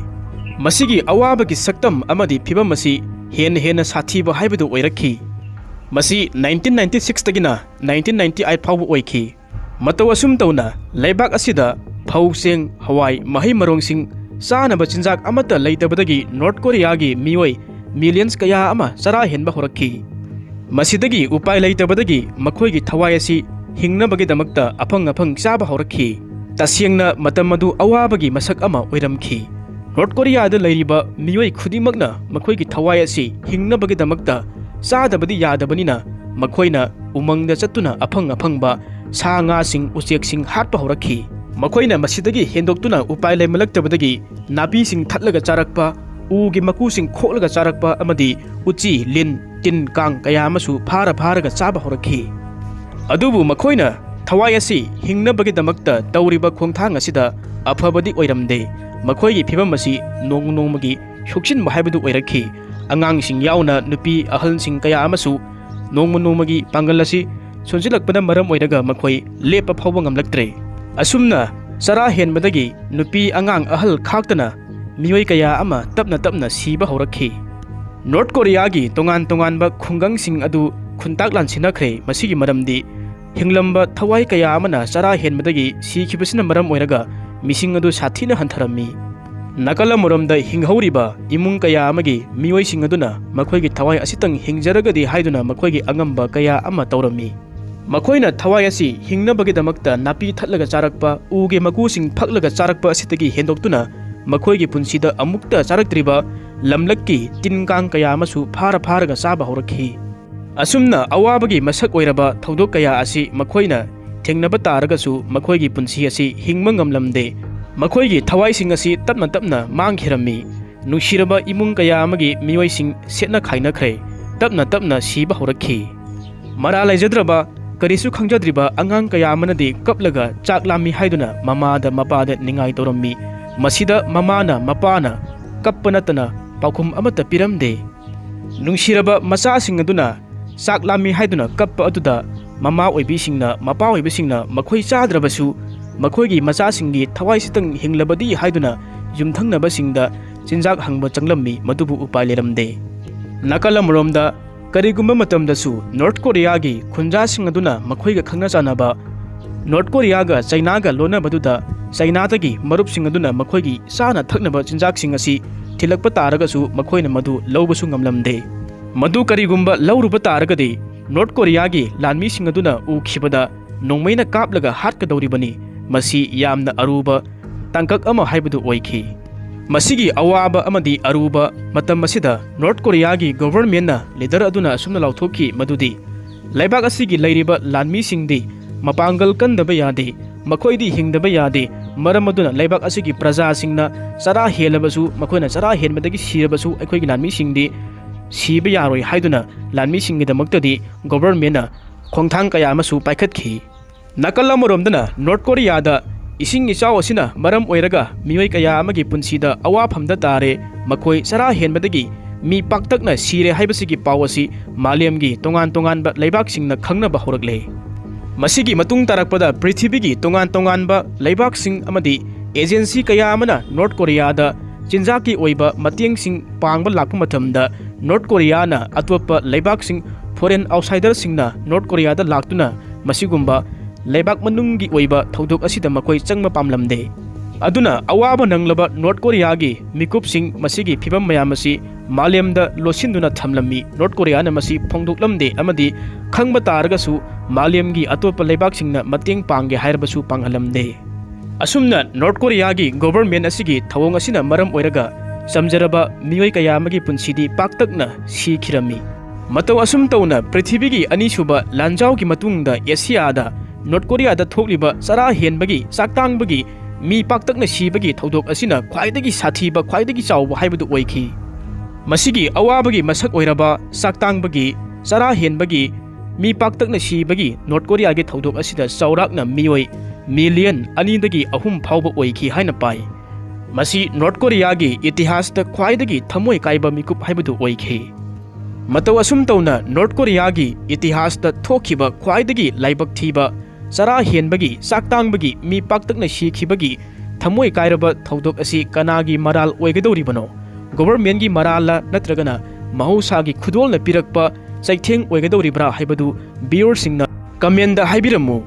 ꯃꯁꯤꯒꯤ ꯑꯋꯥꯕꯒꯤ ꯁꯛꯇꯝ ꯑꯃꯗꯤ ꯐꯤꯕꯝ ꯑꯁꯤ ꯍꯦꯟꯅ ꯍꯦꯟꯅ ꯁꯥꯊꯤꯕ ꯍꯥꯏꯕꯗꯨ ꯑꯣꯏꯔꯛꯈꯤ꯫ ꯃꯁꯤ ꯅꯥꯏꯟꯇꯤꯟ ꯅꯥꯏꯟꯇꯤ ꯁꯤꯛꯁꯇꯒꯤꯅ ꯅꯥꯏꯟꯇꯤꯟ ꯅꯥꯏꯟꯇꯤ ꯑꯩꯠ ꯐꯥꯎꯕ ꯑꯣꯏꯈꯤ꯫ ꯃꯇꯧ ꯑꯁꯨꯝ ꯇꯧꯅ ꯂꯩꯕꯥꯛ ꯑꯁꯤꯗ ꯐꯧ ꯆꯦꯡ, ꯍꯋꯥꯏ, ꯃꯍꯩ ꯃꯔꯣꯡꯁꯤꯡ, ꯆꯥꯅꯕ ꯆꯤꯟꯖꯥꯛ ꯑꯃꯠꯇ ꯂꯩꯇꯕꯗꯒꯤ ꯅꯣꯔꯠ ꯀꯣꯔꯤꯌꯥꯒꯤ ꯃꯤꯑꯣꯏ ꯃꯤꯂꯤꯌꯟꯁ ꯀꯌꯥ ꯑꯃ ꯆꯔꯥ ꯍꯦꯟꯕ ꯍꯧꯔꯛꯈꯤ꯫ ꯃꯁꯤꯗꯒꯤ ꯎꯄꯥꯏ ꯂꯩꯇꯕꯗꯒꯤ ꯃꯈꯣꯏꯒꯤ ꯊꯋꯥꯏ ꯑꯁꯤ ꯍꯤꯡꯅꯕꯒꯤꯗꯃꯛꯇ ꯑꯐꯪ ꯑꯐꯪ ꯆꯥꯕ ꯍꯧꯔꯛꯈꯤ꯫ ꯇꯁꯦꯡꯅ ꯃꯇꯝ ꯑꯗꯨ ꯑꯋꯥꯕꯒꯤ ꯃꯁꯛ ꯑꯃ ꯑꯣꯏꯔꯝꯈꯤ꯫ ꯅꯣꯔꯠ ꯀꯣꯔꯤꯌꯥꯗ ꯂꯩꯔꯤꯕ ꯃꯤꯑꯣꯏ ꯈꯨꯗꯤꯡꯃꯛꯅ ꯃꯈꯣꯏꯒꯤ ꯊꯋꯥꯏ ꯑꯁꯤ ꯍꯤꯡꯅꯕꯒꯤꯗꯃꯛꯇ ꯆꯥꯗꯕꯗꯤ ꯌꯥꯗꯕꯅꯤꯅ ꯃꯈꯣꯏꯅ ꯎꯃꯪꯗ ꯆꯠꯇꯨꯅ ꯑꯐꯪ ꯑꯐꯪꯕ ꯁꯥ ꯉꯥꯁꯤꯡ, ꯎꯆꯦꯛꯁꯤꯡ ꯍꯥꯠꯄ ꯍꯧꯔꯛꯈꯤ꯫ ꯃꯈꯣꯏꯅ ꯃꯁꯤꯗꯒꯤ ꯍꯦꯟꯗꯣꯛꯇꯨꯅ ꯎꯄꯥꯏ ꯂꯩꯃꯜꯂꯛꯇꯕꯗꯒꯤ ꯅꯥꯄꯤꯁꯤꯡ ꯊꯠꯂꯒ ꯆꯥꯔꯛꯄ, ꯎꯒꯤ ꯃꯀꯨꯁꯤꯡ ꯈꯣꯛꯂꯒ ꯆꯥꯔꯛꯄ ꯑꯃꯗꯤ ꯎꯆꯤ, ꯂꯤꯟ, ꯇꯤꯟ, ꯀꯥꯡ ꯀꯌꯥ ꯑꯃꯁꯨ ꯐꯥꯔ ꯐꯥꯔꯒ ꯆꯥꯕ ꯍꯧꯔꯛꯈꯤ꯫ ꯑꯗꯨꯕꯨ ꯃꯈꯣꯏꯅ ꯊꯋꯥꯏ ꯑꯁꯤ ꯍꯤꯡꯅꯕꯒꯤꯗꯃꯛꯇ ꯇꯧꯔꯤꯕ ꯈꯣꯡꯊꯥꯡ ꯑꯁꯤꯗ ꯑꯐꯕꯗꯤ ꯑꯣꯏꯔꯝꯗꯦ꯫ ꯃꯈꯣꯏꯒꯤ ꯐꯤꯕꯝ ꯑꯁꯤ ꯅꯣꯡꯃ ꯅꯣꯡꯃꯒꯤ ꯁꯣꯛꯆꯤꯟꯕ ꯍꯥꯏꯕꯗꯨ ꯑꯣꯏꯔꯛꯈꯤ꯫ ꯑꯉꯥꯡꯁꯤꯡ ꯌꯥꯎꯅ ꯅꯨꯄꯤ ꯑꯍꯜꯁꯤꯡ ꯀꯌꯥ ꯑꯃꯁꯨ ꯅꯣꯡꯃ ꯅꯣꯡꯃꯒꯤ ꯄꯥꯡꯒꯜ ꯑꯁꯤ ꯁꯣꯟꯖꯤꯜꯂꯛꯄꯅ ꯃꯔꯝ ꯑꯣꯏꯔꯒ ꯃꯈꯣꯏ ꯂꯦꯞꯄ ꯐꯥꯎꯕ ꯉꯝꯂꯛꯇ꯭ꯔꯦ꯫ ꯑꯁꯨꯝꯅ ꯆꯔꯥ ꯍꯦꯟꯕꯗꯒꯤ ꯅꯨꯄꯤ ꯑꯉꯥꯡ ꯑꯍꯜ ꯈꯥꯛꯇꯅ ꯃꯤꯑꯣꯏ ꯀꯌꯥ ꯑꯃ ꯇꯞꯅ ꯇꯞꯅ ꯁꯤꯕ ꯍꯧꯔꯛꯈꯤ꯫ ꯅꯣꯔꯠ ꯀꯣꯔꯤꯌꯥꯒꯤ ꯇꯣꯉꯥꯟ ꯇꯣꯉꯥꯟꯕ ꯈꯨꯡꯒꯪꯁꯤꯡ ꯑꯗꯨ ꯈꯨꯟꯇꯥꯛ ꯂꯥꯟꯁꯤꯟꯅꯈ꯭ꯔꯦ꯫ ꯃꯁꯤꯒꯤ ꯃꯔꯝꯗꯤ ꯍꯤꯡꯂꯝꯕ ꯊꯋꯥꯏ ꯀꯌꯥ ꯑꯃꯅ ꯆꯔꯥ ꯍꯦꯟꯕꯗꯒꯤ ꯁꯤꯈꯤꯕꯁꯤꯅ ꯃꯔꯝ ꯑꯣꯏꯔꯒ ꯃꯤꯁꯤꯡ ꯑꯗꯨ ꯁꯥꯊꯤꯅ ꯍꯟꯊꯔꯝꯃꯤ꯫ ꯅꯥꯀꯜ ꯑꯃꯔꯣꯝꯗ ꯍꯤꯡꯍꯧꯔꯤꯕ ꯏꯃꯨꯡ ꯀꯌꯥ ꯑꯃꯒꯤ ꯃꯤꯑꯣꯏꯁꯤꯡ ꯑꯗꯨꯅ ꯃꯈꯣꯏꯒꯤ ꯊꯋꯥꯏ ꯑꯁꯤꯇꯪ ꯍꯤꯡꯖꯔꯒꯗꯤ ꯍꯥꯏꯗꯨꯅ ꯃꯈꯣꯏꯒꯤ ꯑꯉꯝꯕ ꯀꯌꯥ ꯑꯃ ꯇꯧꯔꯝꯃꯤ꯫ ꯃꯈꯣꯏꯅ ꯊꯋꯥꯏ ꯑꯁꯤ ꯍꯤꯡꯅꯕꯒꯤꯗꯃꯛꯇ ꯅꯥꯄꯤ ꯊꯠꯂꯒ ꯆꯥꯔꯛꯄ, ꯎꯒꯤ ꯃꯀꯨꯁꯤꯡ ꯐꯛꯂꯒ ꯆꯥꯔꯛꯄ ꯑꯁꯤꯗꯒꯤ ꯍꯦꯟꯗꯣꯛꯇꯨꯅ ꯃꯈꯣꯏꯒꯤ ꯄꯨꯟꯁꯤꯗ ꯑꯃꯨꯛꯇ ꯆꯥꯔꯛꯇ꯭ꯔꯤꯕ ꯂꯝꯂꯛꯀꯤ ꯇꯤꯟ ꯀꯥꯡ ꯀꯌꯥ ꯑꯃꯁꯨ ꯐꯥꯔ ꯐꯥꯔꯒ ꯆꯥꯕ ꯍꯧꯔꯛꯈꯤ꯫ ꯑꯁꯨꯝꯅ ꯑꯋꯥꯕꯒꯤ ꯃꯁꯛ ꯑꯣꯏꯔꯕ ꯊꯧꯗꯣꯛ ꯀꯌꯥ ꯑꯁꯤ ꯃꯈꯣꯏꯅ ꯊꯦꯡꯅꯕ ꯇꯥꯔꯒꯁꯨ ꯃꯈꯣꯏꯒꯤ ꯄꯨꯟꯁꯤ ꯑꯁꯤ ꯍꯤꯡꯕ ꯉꯝꯂꯝꯗꯦ꯫ ꯃꯈꯣꯏꯒꯤ ꯊꯋꯥꯏꯁꯤꯡ ꯑꯁꯤ ꯇꯞꯅ ꯇꯞꯅ ꯃꯥꯡꯈꯤꯔꯝꯃꯤ꯫ ꯅꯨꯡꯁꯤꯔꯕ ꯏꯃꯨꯡ ꯀꯌꯥ ꯑꯃꯒꯤ ꯃꯤꯑꯣꯏꯁꯤꯡ ꯁꯦꯠꯅ ꯈꯥꯏꯅꯈ꯭ꯔꯦ꯫ ꯇꯞꯅ ꯇꯞꯅ ꯁꯤꯕ ꯍꯧꯔꯛꯈꯤ꯫ ꯃꯔꯥ ꯂꯩꯖꯗ꯭ꯔꯕ, ꯀꯔꯤꯁꯨ ꯈꯪꯖꯗ꯭ꯔꯤꯕ ꯑꯉꯥꯡ ꯀꯌꯥ ꯑꯃꯅꯗꯤ ꯀꯞꯂꯒ ꯆꯥꯛ ꯂꯥꯝꯃꯤ ꯍꯥꯏꯗꯨꯅ ꯃꯃꯥꯗ ꯃꯄꯥꯗ ꯅꯤꯡꯉꯥꯏ ꯇꯧꯔꯝꯃꯤ꯫ ꯃꯁꯤꯗ ꯃꯃꯥꯅ ꯃꯄꯥꯅ ꯀꯞꯄ ꯅꯠꯇꯅ ꯄꯥꯎꯈꯨꯝ ꯑꯃꯠꯇ ꯄꯤꯔꯝꯗꯦ꯫ ꯅꯨꯡꯁꯤꯔꯕ ꯃꯆꯥꯁꯤꯡ ꯑꯗꯨꯅ ꯆꯥꯛ ꯂꯥꯝꯃꯤ ꯍꯥꯏꯗꯨꯅ ꯀꯞꯄ ꯑꯗꯨꯗ ꯃꯃꯥ ꯑꯣꯏꯕꯤꯁꯤꯡꯅ, ꯃꯄꯥ ꯑꯣꯏꯕꯁꯤꯡꯅ ꯃꯈꯣꯏ ꯆꯥꯗ꯭ꯔꯕꯁꯨ ꯃꯈꯣꯏꯒꯤ ꯃꯆꯥꯁꯤꯡꯒꯤ ꯊꯋꯥꯏꯁꯤꯇꯪ ꯍꯤꯡꯂꯕꯗꯤ ꯍꯥꯏꯗꯨꯅ ꯌꯨꯝꯊꯪꯅꯕꯁꯤꯡꯗ ꯆꯤꯟꯖꯥꯛ ꯍꯪꯕ ꯆꯪꯂꯝꯃꯤ, ꯃꯗꯨꯕꯨ ꯎꯄꯥꯏ ꯂꯩꯔꯝꯗꯦ꯫ ꯅꯥꯀꯜ ꯑꯃꯔꯣꯝꯗ, ꯀꯔꯤꯒꯨꯝꯕ ꯃꯇꯝꯗꯁꯨ ꯅꯣꯔꯠ ꯀꯣꯔꯤꯌꯥꯒꯤ ꯈꯨꯟꯖꯥꯁꯤꯡ ꯑꯗꯨꯅ ꯃꯈꯣꯏꯒ ꯈꯪꯅ ꯆꯥꯟꯅꯕ ꯅꯣꯔꯠ ꯀꯣꯔꯤꯌꯥꯒ ꯆꯩꯅꯥꯒ ꯂꯣꯟꯅꯕꯗꯨꯗ ꯆꯩꯅꯥꯗꯒꯤ ꯃꯔꯨꯞꯁꯤꯡ ꯑꯗꯨꯅ ꯃꯈꯣꯏꯒꯤ ꯆꯥꯅ ꯊꯛꯅꯕ ꯆꯤꯟꯖꯥꯛꯁꯤꯡ ꯑꯁꯤ ꯊꯤꯜꯂꯛꯄ ꯇꯥꯔꯒꯁꯨ ꯃꯈꯣꯏꯅ ꯃꯗꯨ ꯂꯧꯕꯁꯨ ꯉꯝꯂꯝꯗꯦ꯫ ꯃꯗꯨ ꯀꯔꯤꯒꯨꯝꯕ ꯂꯧꯔꯨꯕ ꯇꯥꯔꯒꯗꯤ ꯅꯣꯔꯠ ꯀꯣꯔꯤꯌꯥꯒꯤ ꯂꯥꯟꯃꯤꯁꯤꯡ ꯑꯗꯨꯅ ꯎꯈꯤꯕꯗ ꯅꯣꯡꯃꯩꯅ ꯀꯥꯞꯂꯒ ꯍꯥꯠꯀꯗꯧꯔꯤꯕꯅꯤ꯫ ꯃꯁꯤ ꯌꯥꯝꯅ ꯑꯔꯨꯕ ꯇꯥꯡꯀꯛ ꯑꯃ ꯍꯥꯏꯕꯗꯨ ꯑꯣꯏꯈꯤ꯫ ꯃꯁꯤꯒꯤ ꯑꯋꯥꯕ ꯑꯃꯗꯤ ꯑꯔꯨꯕ ꯃꯇꯝ ꯑꯁꯤꯗ ꯅꯣꯔꯠ ꯀꯣꯔꯤꯌꯥꯒꯤ ꯒꯣꯚꯔꯟꯃꯦꯟꯠꯅ, ꯂꯤꯗꯔ ꯑꯗꯨꯅ ꯑꯁꯨꯝꯅ ꯂꯥꯎꯊꯣꯛꯈꯤ ꯃꯗꯨꯗꯤ, ꯂꯩꯕꯥꯛ ꯑꯁꯤꯒꯤ ꯂꯩꯔꯤꯕ ꯂꯥꯟꯃꯤꯁꯤꯡꯗꯤ ꯃꯄꯥꯡꯒꯜ ꯀꯟꯗꯕ ꯌꯥꯗꯦ, ꯃꯈꯣꯏꯗꯤ ꯍꯤꯡꯗꯕ ꯌꯥꯗꯦ꯫ ꯃꯔꯝ ꯑꯗꯨꯅ ꯂꯩꯕꯥꯛ ꯑꯁꯤꯒꯤ ꯄ꯭ꯔꯖꯥꯁꯤꯡꯅ ꯆꯔꯥ ꯍꯦꯜꯂꯕꯁꯨ, ꯃꯈꯣꯏꯅ ꯆꯔꯥ ꯍꯦꯟꯕꯗꯒꯤ ꯁꯤꯔꯕꯁꯨ ꯑꯩꯈꯣꯏꯒꯤ ꯂꯥꯟꯃꯤꯁꯤꯡꯗꯤ ꯁꯤꯕ ꯌꯥꯔꯣꯏ ꯍꯥꯏꯗꯨꯅ ꯂꯥꯟꯃꯤꯁꯤꯡꯒꯤꯗꯃꯛꯇꯗꯤ ꯒꯣꯚꯔꯟꯃꯦꯟꯠꯅ ꯈꯣꯡꯊꯥꯡ ꯀꯌꯥ ꯑꯃꯁꯨ ꯄꯥꯏꯈꯠꯈꯤ꯫ ꯅꯥꯀꯜ ꯑꯃꯔꯣꯝꯗꯅ ꯅꯣꯔꯠ ꯀꯣꯔꯤꯌꯥꯗ ꯏꯁꯤꯡ ꯏꯆꯥꯎ ꯑꯁꯤꯅ ꯃꯔꯝ ꯑꯣꯏꯔꯒ ꯃꯤꯑꯣꯏ ꯀꯌꯥ ꯑꯃꯒꯤ ꯄꯨꯟꯁꯤꯗ ꯑꯋꯥꯐꯝꯗ ꯇꯥꯔꯦ꯫ ꯃꯈꯣꯏ ꯆꯔꯥ ꯍꯦꯟꯕꯗꯒꯤ ꯃꯤ ꯄꯥꯛꯇꯛꯅ ꯁꯤꯔꯦ ꯍꯥꯏꯕꯁꯤꯒꯤ ꯄꯥꯎ ꯑꯁꯤ ꯃꯥꯂꯦꯝꯒꯤ ꯇꯣꯉꯥꯟ ꯇꯣꯉꯥꯟꯕ ꯂꯩꯕꯥꯛꯁꯤꯡꯅ ꯈꯪꯅꯕ ꯍꯧꯔꯛꯂꯦ꯫ ꯃꯁꯤꯒꯤ ꯃꯇꯨꯡ ꯇꯥꯔꯛꯄꯗ ꯄ꯭ꯔꯤꯊꯤꯕꯤꯒꯤ ꯇꯣꯉꯥꯟ ꯇꯣꯉꯥꯟꯕ ꯂꯩꯕꯥꯛꯁꯤꯡ ꯑꯃꯗꯤ ꯑꯦꯖꯦꯟꯁꯤ ꯀꯌꯥ ꯑꯃꯅ ꯅꯣꯔꯠ ꯀꯣꯔꯤꯌꯥꯗ ꯆꯤꯟꯖꯥꯛꯀꯤ ꯑꯣꯏꯕ ꯃꯇꯦꯡꯁꯤꯡ ꯄꯥꯡꯕ ꯂꯥꯛꯄ ꯃꯇꯝꯗ ꯅꯣꯔꯠ ꯀꯣꯔꯤꯌꯥꯅ ꯑꯇꯣꯞꯄ ꯂꯩꯕꯥꯛꯁꯤꯡ, ꯐꯣꯔꯦꯟ ꯑꯥꯎꯠꯁꯥꯏꯗꯔꯁꯤꯡꯅ ꯅꯣꯔꯠ ꯀꯣꯔꯤꯌꯥꯗ ꯂꯥꯛꯇꯨꯅ ꯃꯁꯤꯒꯨꯝꯕ ꯂꯩꯕꯥꯛ ꯃꯅꯨꯡꯒꯤ ꯑꯣꯏꯕ ꯊꯧꯗꯣꯛ ꯑꯁꯤꯗ ꯃꯈꯣꯏ ꯆꯪꯕ ꯄꯥꯝꯂꯝꯗꯦ꯫ ꯑꯗꯨꯅ ꯑꯋꯥꯕ ꯅꯪꯂꯕ ꯅꯣꯔꯠ ꯀꯣꯔꯤꯌꯥꯒꯤ ꯃꯤꯀꯨꯞꯁꯤꯡ ꯃꯁꯤꯒꯤ ꯐꯤꯕꯝ ꯃꯌꯥꯝ ꯑꯁꯤ ꯃꯥꯂꯦꯝꯗ ꯂꯣꯠꯁꯤꯟꯗꯨꯅ ꯊꯝꯂꯝꯃꯤ꯫ ꯅꯣꯔꯠ ꯀꯣꯔꯤꯌꯥꯅ ꯃꯁꯤ ꯐꯣꯡꯗꯣꯛꯂꯝꯗꯦ ꯑꯃꯗꯤ ꯈꯪꯕ ꯇꯥꯔꯒꯁꯨ ꯃꯥꯂꯦꯝꯒꯤ ꯑꯇꯣꯞꯄ ꯂꯩꯕꯥꯛꯁꯤꯡꯅ ꯃꯇꯦꯡ ꯄꯥꯡꯒꯦ ꯍꯥꯏꯔꯕꯁꯨ ꯄꯥꯡꯍꯜꯂꯝꯗꯦ꯫ ꯑꯁꯨꯝꯅ ꯅꯣꯔꯠ ꯀꯣꯔꯤꯌꯥꯒꯤ ꯒꯣꯚꯔꯟꯃꯦꯟꯠ ꯑꯁꯤꯒꯤ ꯊꯧꯑꯣꯡ ꯑꯁꯤꯅ ꯃꯔꯝ ꯑꯣꯏꯔꯒ ꯆꯝꯖꯔꯕ ꯃꯤꯑꯣꯏ ꯀꯌꯥ ꯑꯃꯒꯤ ꯄꯨꯟꯁꯤꯗꯤ ꯄꯥꯛꯇꯛꯅ ꯁꯤꯈꯤꯔꯝꯃꯤ꯫ ꯃꯇꯧ ꯑꯁꯨꯝ ꯇꯧꯅ ꯄ꯭ꯔꯤꯊꯤꯕꯤꯒꯤ ꯑꯅꯤꯁꯨꯕ ꯂꯥꯟꯖꯥꯎꯒꯤ ꯃꯇꯨꯡꯗ ꯑꯦꯁꯤꯌꯥꯗ ꯅꯣꯔꯠ ꯀꯣꯔꯤꯌꯥꯗ ꯊꯣꯛꯂꯤꯕ ꯆꯔꯥ ꯍꯦꯟꯕꯒꯤ, ꯆꯥꯛ ꯇꯥꯡꯕꯒꯤ, ꯃꯤ ꯄꯥꯛꯇꯛꯅ ꯁꯤꯕꯒꯤ ꯊꯧꯗꯣꯛ ꯑꯁꯤꯅ ꯈ꯭ꯋꯥꯏꯗꯒꯤ ꯁꯥꯊꯤꯕ, ꯈ꯭ꯋꯥꯏꯗꯒꯤ ꯆꯥꯎꯕ ꯍꯥꯏꯕꯗꯨ ꯑꯣꯏꯈꯤ꯫ ꯃꯁꯤꯒꯤ ꯑꯋꯥꯕꯒꯤ ꯃꯁꯛ ꯑꯣꯏꯔꯕ ꯆꯥꯛ ꯇꯥꯡꯕꯒꯤ, ꯆꯔꯥ ꯍꯦꯟꯕꯒꯤ, ꯃꯤ ꯄꯥꯛꯇꯛꯅ ꯁꯤꯕꯒꯤ ꯅꯣꯔꯠ ꯀꯣꯔꯤꯌꯥꯒꯤ ꯊꯧꯗꯣꯛ ꯑꯁꯤꯗ ꯆꯥꯎꯔꯥꯛꯅ ꯃꯤꯑꯣꯏ ꯃꯤꯂꯤꯌꯟ ꯑꯅꯤꯗꯒꯤ ꯑꯍꯨꯝ ꯐꯥꯎꯕ ꯑꯣꯏꯈꯤ ꯍꯥꯏꯅ ꯄꯥꯏ꯫ ꯃꯁꯤ ꯅꯣꯔꯠ ꯀꯣꯔꯤꯌꯥꯒꯤ ꯏꯇꯤꯍꯥꯁꯇ ꯈ꯭ꯋꯥꯏꯗꯒꯤ ꯊꯃꯣꯏ ꯀꯥꯏꯕ ꯃꯤꯀꯨꯞ ꯍꯥꯏꯕꯗꯨ ꯑꯣꯏꯈꯤ꯫ ꯃꯇꯧ ꯑꯁꯨꯝ ꯇꯧꯅ ꯅꯣꯔꯠ ꯀꯣꯔꯤꯌꯥꯒꯤ ꯏꯇꯤꯍꯥꯁꯇ ꯊꯣꯛꯈꯤꯕ ꯈ꯭ꯋꯥꯏꯗꯒꯤ ꯂꯥꯏꯕꯛ ꯊꯤꯕ, ꯆꯔꯥ ꯍꯦꯟꯕꯒꯤ, ꯆꯥꯛ ꯇꯥꯡꯕꯒꯤ, ꯃꯤ ꯄꯥꯛꯇꯛꯅ ꯁꯤꯈꯤꯕꯒꯤ ꯊꯃꯣꯏ ꯀꯥꯏꯔꯕ ꯊꯧꯗꯣꯛ ꯑꯁꯤ ꯀꯅꯥꯒꯤ ꯃꯔꯥꯜ ꯑꯣꯏꯒꯗꯧꯔꯤꯕꯅꯣ? ꯒꯣꯚꯔꯟꯃꯦꯟꯠꯀꯤ ꯃꯔꯥꯜꯂ ꯅꯠꯇ꯭ꯔꯒꯅ ꯃꯍꯧꯁꯥꯒꯤ ꯈꯨꯗꯣꯜꯅ ꯄꯤꯔꯛꯄ ꯆꯩꯊꯦꯡ ꯑꯣꯏꯒꯗꯧꯔꯤꯕ꯭ꯔꯥ ꯍꯥꯏꯕꯗꯨ ꯚꯤꯌꯨꯋꯔꯁꯤꯡꯅ ꯀꯃꯦꯟꯗ ꯍꯥꯏꯕꯤꯔꯝꯃꯨ꯫